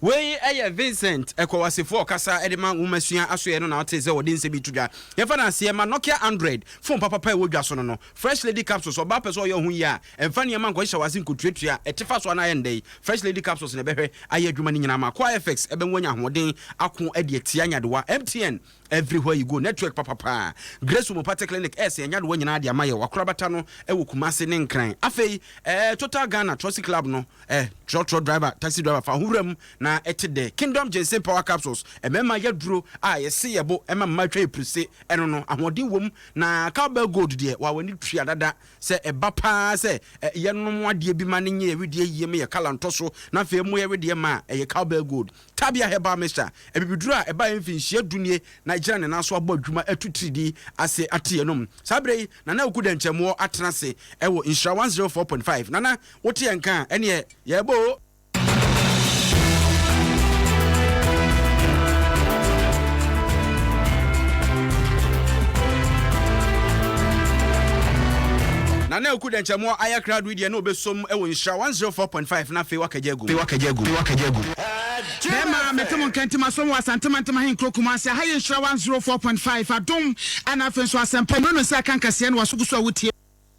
Wei yɛ Vincent Ɛkɔwasefo a ɔkasa de ma Nwomasua Asoɛe no na ɔtee sɛ wɔde nsɛm yi to dwa. Yɛmfa no aseɛ ma Nokia Android fon papapa a ɛwɔ dwa so no no. Fresh Lady Capsules, Ɔbaa pɛ sɛ ɔyɛ ɔho yie a, ɛmfa nneɛma nkɔhyehyɛ w'ase nkɔtuatua, ɛte fa so anaa ɛyɛ ndɛ yi. Fresh Lady Capsules na ɛbɛhwɛ ayɛ adwuma no nyinaa ma. Koa FX ɛbɛma woanya ahoɔden ako de atia nyadewa. MTN Everywhere you go, network papapa. Grace Homeopathic Clinic ɛɛsɛ nyadewa nyinaa de ama yɛ. Wakorabata no ɛwɔ Kumasi ne Nkran. Afei, ɛɛ Total Ghana Trustee Club no, Eh, trɔtrɔ driver, taxi driver, fa ho wura mu na ɛte dɛ. Kingdom Ginseng Power Capsules, mmarima yaduro a yɛse yɛbo ɛma mmaa twa epirese, ɛno no, ahoɔden wom. Na Cowbell Gold deɛ, wa w'ani tua dada sɛ ɛba paa sɛ eh, yɛnom adeɛ bi ma no nyɛ yɛwedeɛ yie ma yɛ kala ntɔ so, na afei ɛmo yɛwedeɛ ma a, ɛyɛ Cowbell Gold. Tabia Herbal Mixture, abibiduro a ɛbaeɛ mfinhyia du nie na ɛgyina ne nan so abɔ adwuma atu tiridi ase ate yɛnom. Saa berɛ yi, Nana Oku Dɛnkyɛmmoɔ atena ase wɔ Nhyira 104.5. Nana, Wote yɛn nka a, ɛneɛ yɛɛbɔ o. Nana Aku Dɛnkyɛmmoɔ ayɛ krado yi deɛ na ɔbɛsom wɔ Nhyira 104.5 na afei wakagya agu mu. Bɛɛma mete mo nka nti masom wɔ Asante Mantam Ahenkuro Kumasi aha yɛ Nhyira 104.5 Adom ɛna afei nso Asɛmpa Mmrɛ no nsa ɛka nkaseɛ no w'aso gu so a wotie.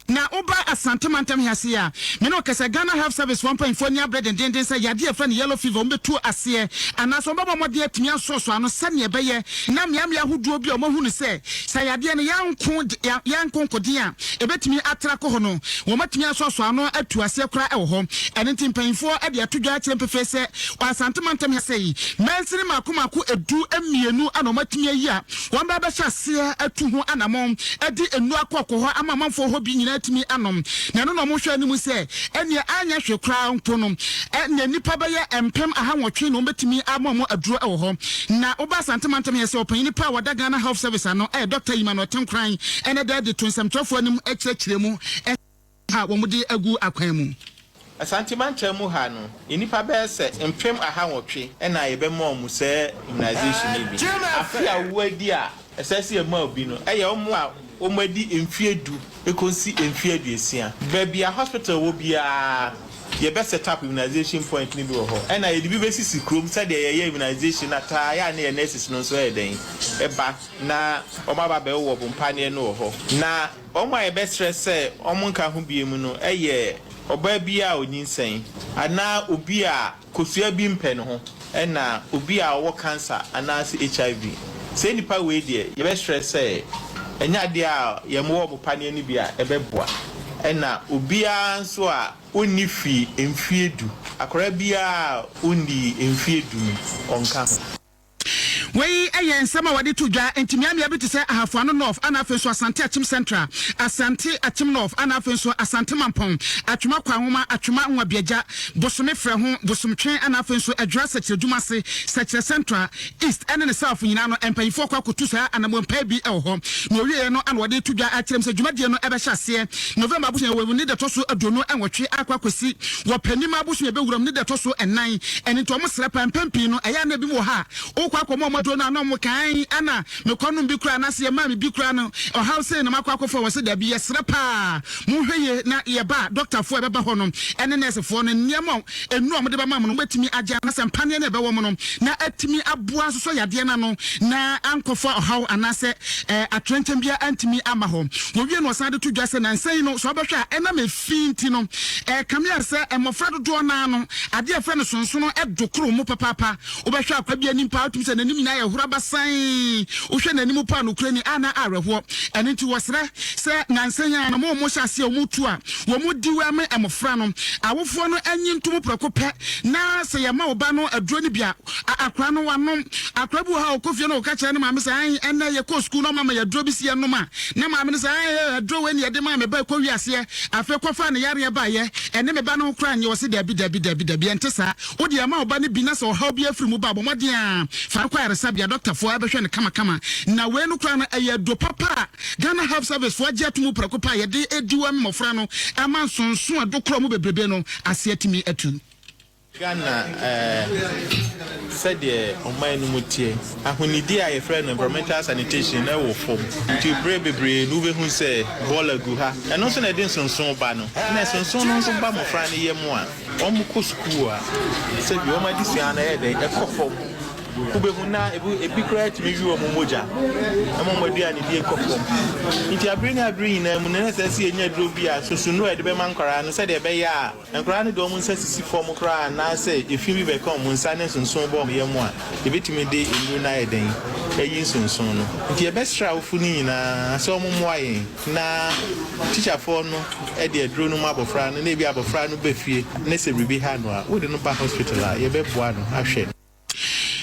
Na woba Asante mantam he ase yi a, me ne wo kasa, Ghana Health Service foɔ mpanyinfoɔ ani abrɛ dendeenden sɛ yadeɛ a yɛfrɛ no yellow fever wɔn bɛtu aseɛ anaasɛ wɔn bɛbɔ mmɔden atumi asɔɔsɔ ano sɛdeɛ ɛbɛyɛ na mmeammea ahodoɔ bi a wɔn ahunu sɛ sɛ yadeɛ no yɛanko yɛanko nkoden a ɛbɛtumi atra kɔ hɔ no wɔn atumi asɔɔsɔ ano atu aseɛ koraa wɔ hɔ. Ɛno nti mpanyinfoɔ de ato dwa akyerɛ pefee sɛ wɔ Asante mantam he ase yi mansini mmaako mmaako du mmienu na wɔn atumi ayi a Wɔn ba bɛhyɛ aseɛ atu ho anamɔn de nnuro akɔ kɔ hɔ ama amanfoɔ hɔ bi nyinaa atumi anom, na ɛno na wɔhwɛ anim sɛ ɛnneɛ anyɛ hwee koraa mpo no, ɛnneɛ nnipa bɛyɛ 8000 na wɔbɛtumi ama wɔn aduro wɔ hɔ. Na woba Asante mantam yɛ sɛ ɔpanyini pa a wɔda Ghana Health Service ano yɛ Dɔkta Emmanuel Tenkoran ɛnɛ da de to nsɛmtwerɛfoɔ anim kyerɛkyerɛ mu a wɔde agu akwan mu. Asante mantam mu ha no, nnipa bɛyɛ sɛ 8000 na yɛbɛma wɔn saa immunization yi bi. Afe a wɔadi a ɛsɛ sɛ yɛma obi no yɛ wɔn a wɔadi mfeɛ du kɔsi mfeɛ 60. Baabi a hospital wɔ biara, yɛbɛ set up immunization point no bi wɔ hɔ. Ɛna yɛde bi bɛsisi kurom sɛdeɛ yɛyɛ immunization no ataa yɛ a na yɛn nurses no nso yɛ dɛn ba na wɔaba abɛwowɔ wɔn mpaneɛ no wɔ hɔ. Na Wɔn a yɛbɛsrɛ sɛ wɔnka ho bio mu no yɛ ɔbaa bi a onyinsɛn, anaa obi a kosua bi mpɛ ne ho, ɛna obi a ɔwɔ kansa anaasɛ HIV. Saa nnipa wei deɛ, yɛbɛsrɛ sɛ ɛnyɛ adeɛ a yɛmmɔ wɔn paneɛ no bi a ɛbɛboa. Ɛna obiara nso a ɔnni firi mfeɛ du, akwadaa biara a ɔnnii mfeɛ du no, ɔnka ho. Wei yɛ nsɛm a wɔde to dwa nti mmeammea bi te sɛ Ahafo Ano North ana afei nso Asante Akyem Central, Asante Akyem North ana afei nso Asante Mampong, Atwema Kwanwoma, Atwema Nwabiagya, Bosome Frɛho, Bosomtwe ana afei nso Adwira Sɛkyerɛ Dumase, Sɛkyerɛ Central, East ne ne South nyinaa no mpanyinfoɔ kɔ akɔtu saa anammɔn bi wɔ hɔ. Na wɔwieɛ no ana wɔde reto dwa akyerɛ mu sɛ dwumadie no bɛhyɛ aseɛ November abosome wɔ ne da ɛtɔ so 28 akɔ akɔsi Wɔpɛnim abosom yɛbɛwura mu ne da ɛtɔ so nnan. Ɛno nti wɔn srɛ paa. Mpɛn pii no ɛyɛ a na ebinom wɔ ha a wokɔ akɔma wɔn aduro no a na wɔn ka ae ɛna mekɔ nom bi koraa anaasɛ yɛmaa me bi koraa no ɔhaw sei na makɔ akɔfa. Wɔse dabi yɛsrɛ paa monhwɛ yie na yɛba a dɔktafoɔ a ɛbɛba hɔ no ɛne nɛɛsefoɔ no nneɛma a nnuro a wɔde bɛma mo no mobɛtumi agye anaasɛ mpaneɛ no a ɛbɛwɔ mo no na atumi aboa asosɔ yadeɛ no ano na ankɔfa ɔhaw anaasɛ atoyerɛnkyɛm biara antumi amma hɔ. Wɔwie no wɔsan de to dwa sɛ nansa yi no sɛ wobɛhwɛ a ɛnam Fi nti no, ɛkame ayɛ sɛ mmofra dodoɔ no ara no, adeɛ a yɛfrɛ no sonsono do koro mu papaapa. Wobɛhwɛ akwadaa bi anim paa, wotumi sɛ n'anim nyinaa yɛ hora basann. Wohwɛ n'anim paa, nokorɛ ni, a na awerɛhoɔ. Ɛno nti wɔsrɛ sɛ nnansa yi ara no, mo a wɔhyɛ aseɛ a wɔtu a wɔdi wɔ ma mmofra no, awofoɔ no nyi nto mu prɛko pɛ na sɛ yɛma wo ba no aduro no bi a, akwadaa no wanom. Akwadaa bi wɔ hɔ a ɔkɔ fie na ɔka kyerɛ ne maame sɛ, Ae, ɛnnɛ yɛkɔɔ sukuu na wɔama yɛn aduro bi sɛ yɛnnom a, Na maame no sɛ, Ae, aduro wei na yɛde maa me ba ɛkɔ wiaseɛ, afei kɔfaa ne yareɛ baeɛ, ɛne me ba no ho koraa nyɛ. Ɔse, Dabi, dabi, dabi, dabi, ɛnte saa. Wo deɛ ma wo ba no bi na sɛ ɔhaw biara firi mu ba a, bɔ mmɔden ara fa no kɔ ayaresabea, dɔktafoɔ bɛhwɛ no kamakama. Na wei no koraa no, ɛyɛ aduro papa a Ghana Health Service foɔ agye ato mu prɛko pɛ a yɛde di wɔ mmɔfra no ama nsonso a ɛdo korɔ mu bebrebe no ase atumi atu. Ghana sɛdeɛ ɔman no mu teɛ, ahonidie a yɛfrɛ no environmental sanitation no wɔ fam. Nti berɛ bebree no wobɛhu sɛ bɔɔla gu ha. Ɛno nso na ɛde nsonson ba no. Na nsonson no nso ba mmɔfra no yam a, wɔkɔ sukuu a, sɛbi wɔn adesua no yɛ dɛn? Ɛkɔ fam. Wobɛhu na ebi koraa tumi we wɔn mogya, ɛma wɔn aduanedie kɔ fam. Nti abere ne abere nyinaa mu no, na ɛsɛ sɛ yɛnya aduro bi a susunnuro a yɛde bɛma nkwadaa no sɛdeɛ ɛbɛyɛ a Nkwadaa no de wɔn nsa sisi fam koraa anaasɛ efi bi bɛka wɔn nsa ne nsonson bɔ wɔn yam a, yebetumi de nnuru no ayɛ dɛn ayi nsonson no? Enti yɛbɛsrɛ awofo no nyinaa sɛ wɔmmoa yɛn na tikyafoɔ no de aduro no ma abɔfra no na ebia abɔfra no ba fie na sɛ biribi ha no a, wode no ba hospital a, yɛbɛboa no ahwɛ no.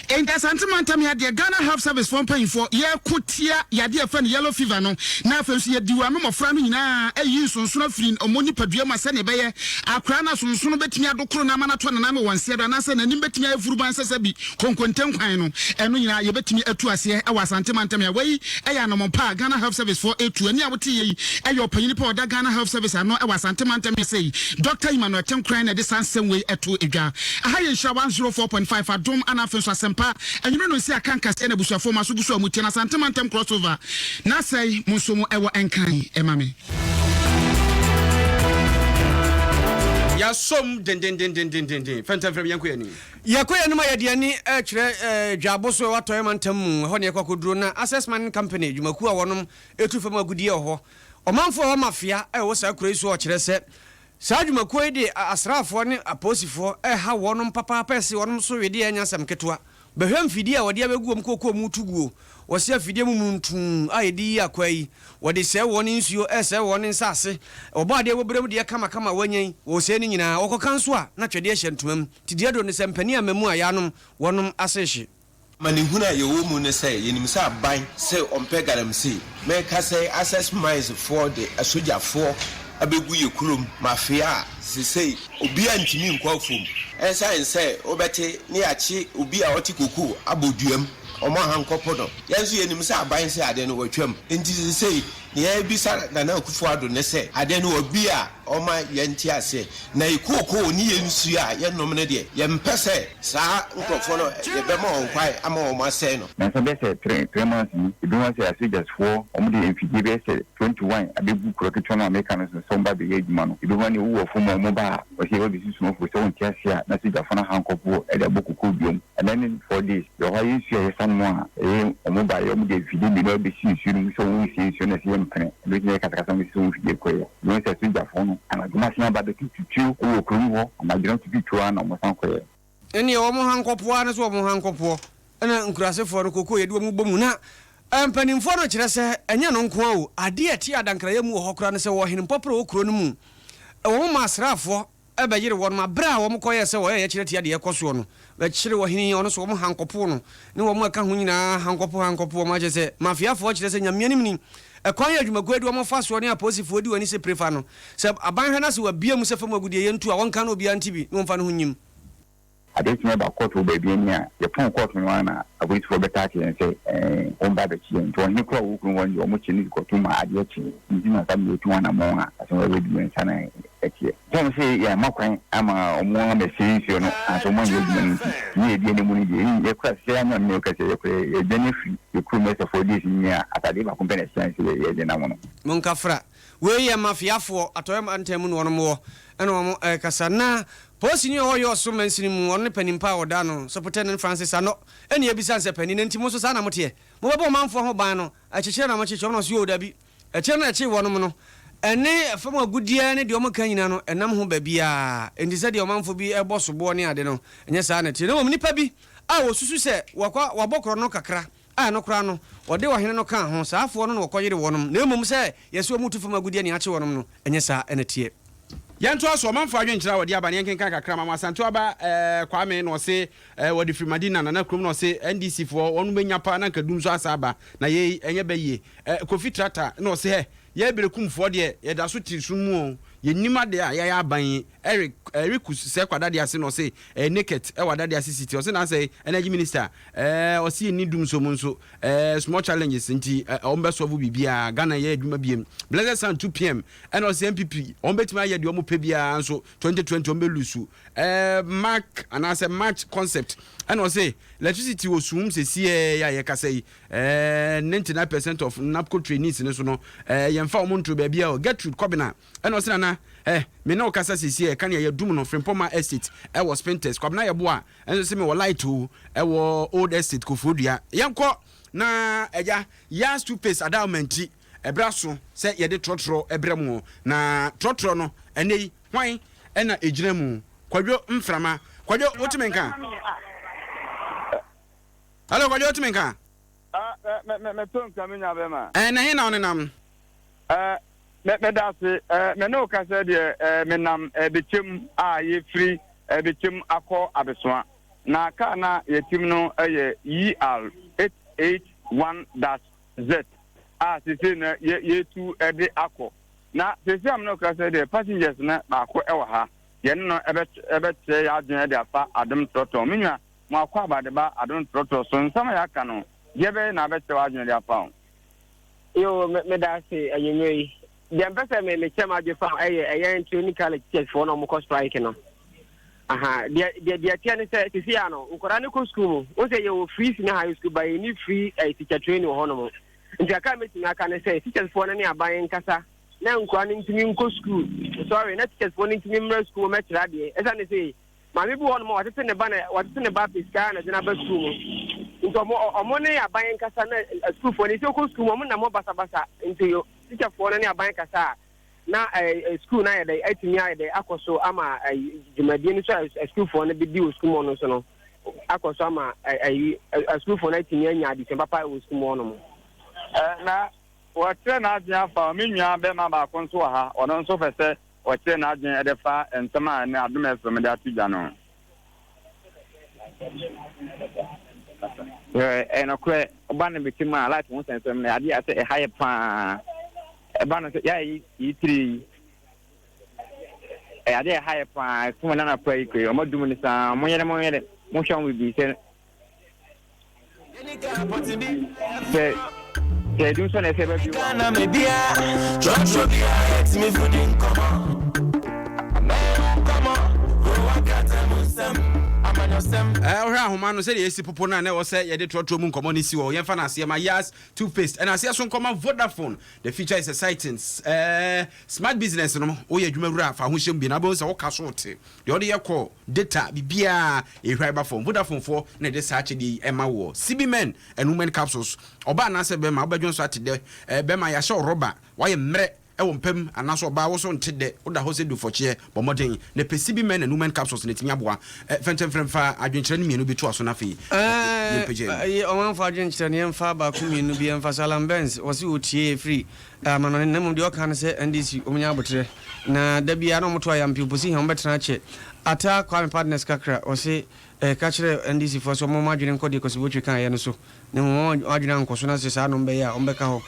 Enti Asante mantam yi adeɛ Ghana Health Service foɔ mpanyinfoɔ yɛko tia yadeɛ a yɛfrɛ no yellow fever no na afei nso yɛdi wɔ ano mmɔfra no nyinaa ayi nsonsono afiri wɔn nipadua mu a sɛdeɛ ɛbɛyɛ akwadaa no asonsono bɛtumi adokoro no ama no atɔ ne nan wɔ wɔn nseɛ do anaasɛ n'anim bɛtumi ayɛ furuban sɛ sɛbi konkonte nkwan no ɛno nyinaa yɛbɛtumi atu aseɛ wɔ Asante mantam yi a wei ɛyɛ anamɔn pa a Ghana Health Service foɔ ɛtu ɛne a wote yɛ yi ɛyɛ ɔpanyini pa a ɔda Ghana Health Service ano wɔ Asante mantam yi sei Dr. Emmanuel Tenkoran na ɛde saa nsɛm wei ɛto dwa. Aha yɛ Nhyira 104.5 Adom ana afei nso Asɛmpa anwumere no nsi aka nkaseɛ na abusuafoɔ mo aso gu so a mo tie no Asante mantam crossover na asɛe mo nso mo ɛwɔ nkan ɛma me. Yɛasɔ mu dendendendendenden. Fɛntɛmfrɛm, yɛnkɔ yɛn anim. Yɛkɔ yɛn anim a, yɛde yɛn ani kyerɛ Dwabo so ɛwɔ Atɔeɛ Mantam mu. Ɛhɔ na yɛkɔ akɔduro na Access Mining Company dwumakuo a wɔnom tu fam agudeɛ wɔ hɔ. Ɔmanfoɔ a ɛwɔ Mafia a ɛwɔ saa kuro yi soɔ kyerɛ sɛ Saa dwumakuo yi de asraafoɔ ne apolisifoɔ reha wɔnom papaapa ɛse wɔnom so wedeɛ ɛnyɛ asɛm ketewa. Bɛhwɛ mfidie a wɔde abɛgu wɔn kookoo mu to guo. Wɔse afidie mumuruntuu a yɛde yi akwaa yi, wɔde sɛe wɔn nsuo, ɛresɛe wɔn nsaase. Wɔbɔ adeɛ wɔ berɛm deɛ kamakama a wɔanya yi, wɔresɛe ne nyinaa. Wɔkɔka nso a, na twɛdeɛ hyɛ ntoma mu. Nti deɛ aduro ne sɛ mpanin amma mu a yɛanom wɔnom ase rehye. Amanehunu a yɛwɔ mu ne sɛ yɛnim sɛ aban sɛ ɔmpɛ galamsey. Meka sɛ Access Mines foɔ de asogyafoɔ abɛgu yɛ kurom mafia a sesei obiara ntumi nkɔ afuom ɛnsane sɛ wobɛte ne yɛakye obi a ɔte kokoo abɔ duam wɔn ahankɔpo no. Yɛn nso yɛnim sɛ aban sɛ adeɛ no watwam nti sesei nea yɛrebisa Nana Akufo Addo ne sɛ adeɛ no wabi a ɔma yɛnte aseɛ. Na yɛ kookoo ne yɛ nsuo a yɛnom no deɛ, yɛmpɛ sɛ saa nkurɔfoɔ no yɛbɛma wɔn kwan ama wɔn asɛe no. Nansa bɛyɛ sɛ tre tre months ni, ebi ho sɛ asogyasfoɔ wɔn de mfidie bɛyɛ sɛ 21 abɛgu kuro ketewa no a meka no so sɛ wɔn ba abɛyɛ adwuma no. Ebi ho ne wowu wɔ fam a wɔn ba a wɔsɛ yɛba bɛsi sumafo sɛ wonte aseɛ a na sogyafoɔ no ahankɔpoɔ de abɔ kokoo biom. Ɛnɛ ne 4 days yɛwɔ hɔ a yɛ nsuo a yɛsa nom a ɛyɛ wɔn baeɛ wɔn de mfidie mmienu abɛsi nsuo no mu sɛ wɔn resie nsuo no ɛsɛ yɛmpene ɛno nti na yɛkasakasa wɔn sisi wɔn mfidie kɔeɛ. Wohu sɛ sogyafo no anadwo no asan aba bɛtutu tuo wɔ kurom hɔ, anadwo no tutu tuo ara na wɔsan kɔeɛ. Ɛnneɛ wɔn hankɔpoɔ ara ne sɛ wɔn hankɔpoɔ na nkurasefoɔ no kookoo yɛde wɔn bɔ mu na mpanimfoɔ no kyerɛ sɛ ɛnyɛ ɛno nko ara o, adeɛ a ɛte adankrayɛ mu wɔ hɔ koraa ne sɛ wɔ ɔhene mpɔporɔ wɔ kuro no mu wɔn ma asraafoɔ bɛyere wɔn ma berɛ a wɔkɔyɛɛ sɛ wɔyɛ yɛkyerɛ tia deɛ ɛrekɔ soɔ no, bɛkyere ɔhene yi, ɔno nso wɔn hankɔpoo no, ne wɔn a ɛka ho nyinaa hankɔpo hankɔpo wɔn, akyerɛ sɛ mafiafoɔ, kyerɛ sɛ Nyame anim ni, ɛkwan yi a adwumakuo yi de wɔn fa soɔ ne apolisifoɔ di wɔn ani sɛ pire fa no, sɛ aban hwɛ na sɛ wɔabue mu sɛ fam agudeɛ yɛntu a, wɔnka na obiara nte bi na wɔmfa ne ho nnyim. Ade kye ba kɔɔto wɔ baabi ani a, yɛpɔn kɔɔto no ara na apolisifoɔ bɛtaake yɛn sɛ ɛɛ wɔn ba abɛkye yɛn. Nti ɔhene koraa a ɔwɔ kurom hɔ no deɛ wɔkye no de kɔto ma adeɛ kye. Nti na saa mmerɛ yɛtu ho anammɔn a asɛm a ɛbɛdu yɛn nsa no ɛteɛ. Sɛ wɔn se yɛamma kwan ama wɔn ammɛsɛe nsuo no ansa wɔn anyɛ adwuma no nti, ne yɛdi anim no deɛ, yɛn koraa sɛ yɛanyɛ ɔno na yɛka sɛ yɛkora yɛdwane afiri yɛn kurom bɛyɛ sɛ 4 days ni a atadeɛ baako pɛ na ɛhyɛ yɛn sɛ yɛde nam no. Monkafra. Wei yɛ Mafiafoɔ, Atɔeɛ mantam mu na wɔnom wɔ, ɛna wɔn ɛrekasa. Na Polisini a ɔwɔ Yɔso mansini mu, ɔno ne panin pa a ɔda ano, Supritendent Francis Anɔ, ɛna yɛbisa no sɛ, Panin, na nti mo nso saa na moteɛ? Mobɛbɔ ɔmanfoɔ ho ban no, ɛkyekyerɛ na mokyekyere wɔn? Na ɔse, Oo, dabi. Ɛkyerɛ no a ɛkyee wɔnom no, ɛne fam agudeɛ ne deɛ wɔka nyinaa no, ɛnam ho baabiara. Enti sɛdeɛ ɔmanfoɔ bi rebɔ soboɔ ne ade no, ɛnyɛ saa na ɛteɛ. Na mmom nnipa bi a wɔsusu sɛ wɔakɔ, wɔabɔ korɔno kakra, a ɛno koraa no, wɔde ɔhene no kaa ho, saa afoɔ no na wɔkɔyere wɔnom, na mmom sɛ yɛse wɔretu fam agudeɛ ne akye wɔnom no, ɛnyɛ saa na ɛteɛ. Yɛntoa so, ɔmanfoɔ adwenkyerɛ a wɔde aba no yɛnkenkan kakra ma mo. Asantew aba eh, Kwame na ɔse eh, wɔde firi Madina, Nana kurom na ɔse NDC foɔ wɔn bɛnya paa na nka dum nso asa aba, na yei ɛnyɛ bɛ yie. Eh, Kofi Trata na ɔse hɛ, yɛ Berekumfoɔ deɛ yɛda so te sum mu o, yɛnnim adeɛ a yɛayɛ aban yi. Eric Ericus sɛ kɔ adade ase na ɔse ɛyɛ naked ɛwɔ adade ase city ɔse na asɛ energy minister ɔse yɛnni dum so mu nso small challenges nti ɔmo bɛ solve biribiara. Ghana yɛ adwuma biem. Blessed Sun 2 pm ɛna ɔse NPP ɔmo bɛtumi ayɛ deɛ ɔmo pɛ biara nso 2020 ɔmo bɛ lose. Mark anaasɛ March Concept ɛna ɔse electricity wɔ sum sɛsiɛ yɛ a yɛkasa yi 99% of NABCO trainees ne so no yɛmfa ɔmo nto baabi a. Gertrude Kɔbena ɛna ɔse nana me ne wo kasa sɛsiɛ ka nea yɛdum no Frimpɔma Estate ɛwɔ Spintex. Kwabena Yɛboa ɛnso sɛ mewɔ light o ɛwɔ Old Estate Koforidua. Yɛnkɔ na ɛgya Yas toothpaste adalmanti ɛberɛ so sɛ yɛde trɔtrɔ ɛbrɛ mu na trɔtrɔ no ɛnɛ yi hwan ɛna ɛgyina mu? Kwadwo Mframa. Kwadwo, wotumi nka? Hello, Kwadwo, wotumi nka? Mɛto nka, me nya bɛma. Na he na wonenam? Mɛda ase. Me ne wo kasa deɛ, menam Bɛkyɛm a yɛfiri Bɛkyɛm akɔ Abesoa na kaa na yɛtim no yɛ ER 881 dash Z a sese no yɛtu de akɔ na sese am no kasa deɛ, passengers no baako wɔ ha, yɛne no ɛbɛkyerɛ yɛ adwene de afa Adom Trɔtrɔ. Me nua, mo akɔ abadeba Adom Trɔtrɔ so, nsɛm a yɛaka no deɛ bɛyɛ na abɛkyerɛ w'adwene de afa ho? Yo, meda ase anwummerɛ yi. Deɛ mpɛ sɛ me mekyɛ m'adwe fa ɛyɛ training college teachers foɔ na ɔmo kɔ strike no. Aha, deɛ teɛ ne sɛ sisi a no nkwadaa no kɔ school mu wo sɛ yɛwɔ free senior high school ba yɛni free teacher training wɔ hɔnom, nti aka mɛtumi aka ne sɛ teachers foɔ no ne aban nkasa na nkwadaa no ntumi nkɔ school, sorry, na teachers foɔ no ntumi mmra school mɛkyerɛ adeɛ, ɛsiane sɛ maame bi wɔ hɔnom a wɔtete ne ba na wɔtete ne ba pɛ sika na gyina ba school mu, nti ɔmo ne aban nkasa na sukuufoɔ no nti ɔkɔ school mu ɔmo nam hɔ basabasa, nti teacherfoɔ no ne aban kasa a na school no ayɛ dɛ atumi ayɛ dɛ akɔ so ama dwumadie no so a sukuufoɔ no bɛdi wɔ school mu no so no akɔ so ama ɛyi sukuufoɔ no atumi anya adesua papa wɔ school mu hɔnom. Na wɔkyerɛ n'adwene afa. Me nua bɛrima baako nso wɔ ha, ɔno nso fɛ sɛ wɔkyerɛ n'adwene ɛde fa nsɛm a ɛne Adom FM de ato dwa no. Ɛnokorɛ, ɔba no bɛtim a light ho sɛnsɛm no adeɛ a sɛ ɛha yɛ paa. Ɛba no sɛ yɛayɛ yi tiri yi, ɛyɛ adeɛ a ɛha yɛ paa. Ɛsom nana pa yi koe ɔma dum no saa. Monyɛre monyɛre monhwɛ ho biribi sɛ ɛdum sɛ na ɛsɛ bɛbi wɔ. Wohwɛ ahoma no sɛdeɛ ɛsi popo no a na ɛwɔ sɛ yɛde trɔtrɔ mu nkɔmmɔ no si wɔ. Yɛmfa no aseɛ ma Yas toothpaste ɛna aseɛ so nkɔma Vodafone. The future is exciting. Smart business no, woyɛ adwuma wura, fa ho hyɛm bi na wobɛhu sɛ woka so wote deɛ ɔde yɛ kɔ data biribiaa ɛhwa ba fam. Vodafone foɔ na ɛde saa akyɛdeɛ yi ɛma woɔ. CB Men and Women capsules, ɔbaa anaasɛ bɛrima wobɛdwo nso ate dɛ bɛrima yɛahyɛ wo rɔba wayɛ mmerɛ ɛwɔ mpam anaasɛ ɔbaa wo so nte dɛ woda hɔ sɛ dufɔkyeɛ, bɔ mmɔden na pɛ CB Men and Women capsules na ɛtumi aboa. Fɛntɛmfrɛm fa adwenkyerɛ no mmienu bi toa so no afei yɛmpagya mu. Ɔmanfo adwenkyerɛ no, yɛmfa baako mmienu bi yɛmfa. Salam Benz wɔse wɔtie ɛfiri amanɔne, na mmom deɛ ɔka no sɛ NDC ɔmnya abotrɛ na da biara na ɔmoto ayampe oposi hɛn ɔmbɛtena akyɛ. Ata Kwame Partners kakra ɔse ka kyerɛ NDC foɔ sɛ ɔmo adwene nkɔ deɛ Kwasi Botwe kaeɛ no so, na mmom wɔn adwene ankɔ so na sɛ saa na ɔmbɛyɛ a ɔmbɛka hɔ.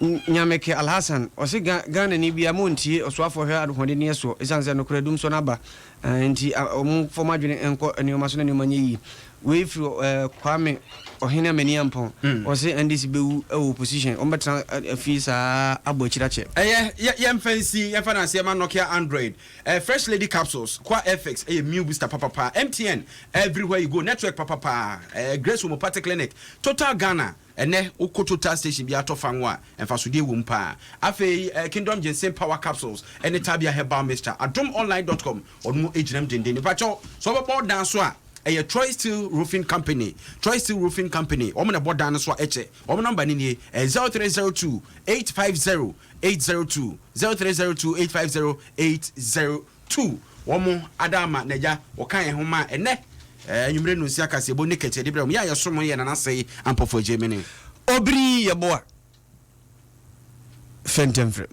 Nyameke Alhassan ɔse Ghanani biara ma ɔntie ɔsoafoɔ hwɛ ahoɔdenneɛ soɔ, ɛsiane sɛ nokorɛ dum sɔ no aba nti ɔmo fɔm adwene nkɔ nneɛma so na nneɛma nyɛ yie. Wei firi Kwame Ɔhene Amaniampɔn, ɔse NDC bɛwu wɔ opposition, ɔmo bɛtena afie saa abɔ akyiri akyɛ. Ɛyɛ yɛmfa nsi yɛmfa no aseɛ ma Nokia Android Fresh Lady capsules Kwa FX ɛyɛ meal booster papapa. MTN, everywhere you go network papapa. Grace Homeopathic Clinic, Total Ghana, ɛnɛ wokɔ Total station bi atɔ fa ngo a mfasodeɛ wɔ mu paa. Afei Kingdom Ginseng Power capsules ɛne Tabia Herbal Mixture. Adomonline.com ɔno gyinam denden nipa kyɛw sɛ wobɛbɔ dan so a ɛyɛ Troy Steel Roofing Company. Troy Steel Roofing Company, wɔn na ɛbɔ dan no so a ɛkyɛ. Wɔn number no nie, ɛyɛ 0302 850 802, 0302 850 802. Wɔn ada ama n'agya wɔka yɛn ho ma ɛnɛ anwummerɛ no nsi akaseɛbɔ ne kɛkyɛ de brɛ wɔn yɛ a yɛsom yɛ Nana Sɛe Ampɔfo Agye Mene. Obiri Yeboah Fɛntɛmfrɛ.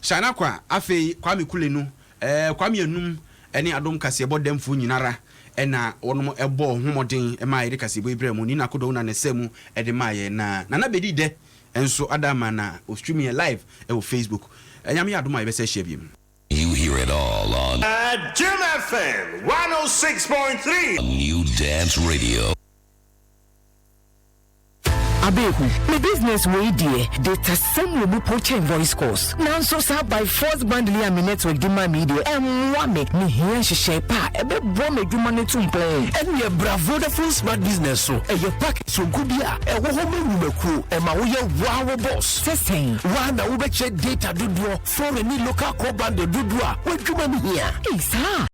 Hyana kwa afei Kwame Kulenu, Kwame Anum ne Adom kaseɛbɔ dɛmfoɔ nyinara ɛna wɔnom ɛbɔɔ ho mmɔden maa yɛde kaseɛbɔ yi brɛ mu. Nina Kodow na ne sɛ mu ɛde maa yɛn, na Nana Bedi Dɛ nso ada ama na ɔstream yɛn live ɛwɔ Facebook. Nyame yɛ adom a yɛbɛsɛ ahyia biom. You hear it all on Jim FM 106.3. New Dance Radio. Abeeku, me business wei deɛ, data sɛm wɔ mu po kyɛn voice calls. Nanso saa by force bundle yi a me network de ma me yi deɛ, ɛmmoa me. Mehia nhyehyɛe pa a ɛbɛboa m'adwuma no atu mpɔn. Ɛnneɛ bra Vodafone Smart Business so. Ɛyɛ package soronko bi a ɛwɔ hɔ ma nnwumakuo. Ɛma woyɛ wo ara wo boss. Sɛ sɛn? Wo ara na wobɛkyerɛ data dodoɔ, foreign ne local call bundle dodoɔ a w'adwuma no hia. Ei, saa?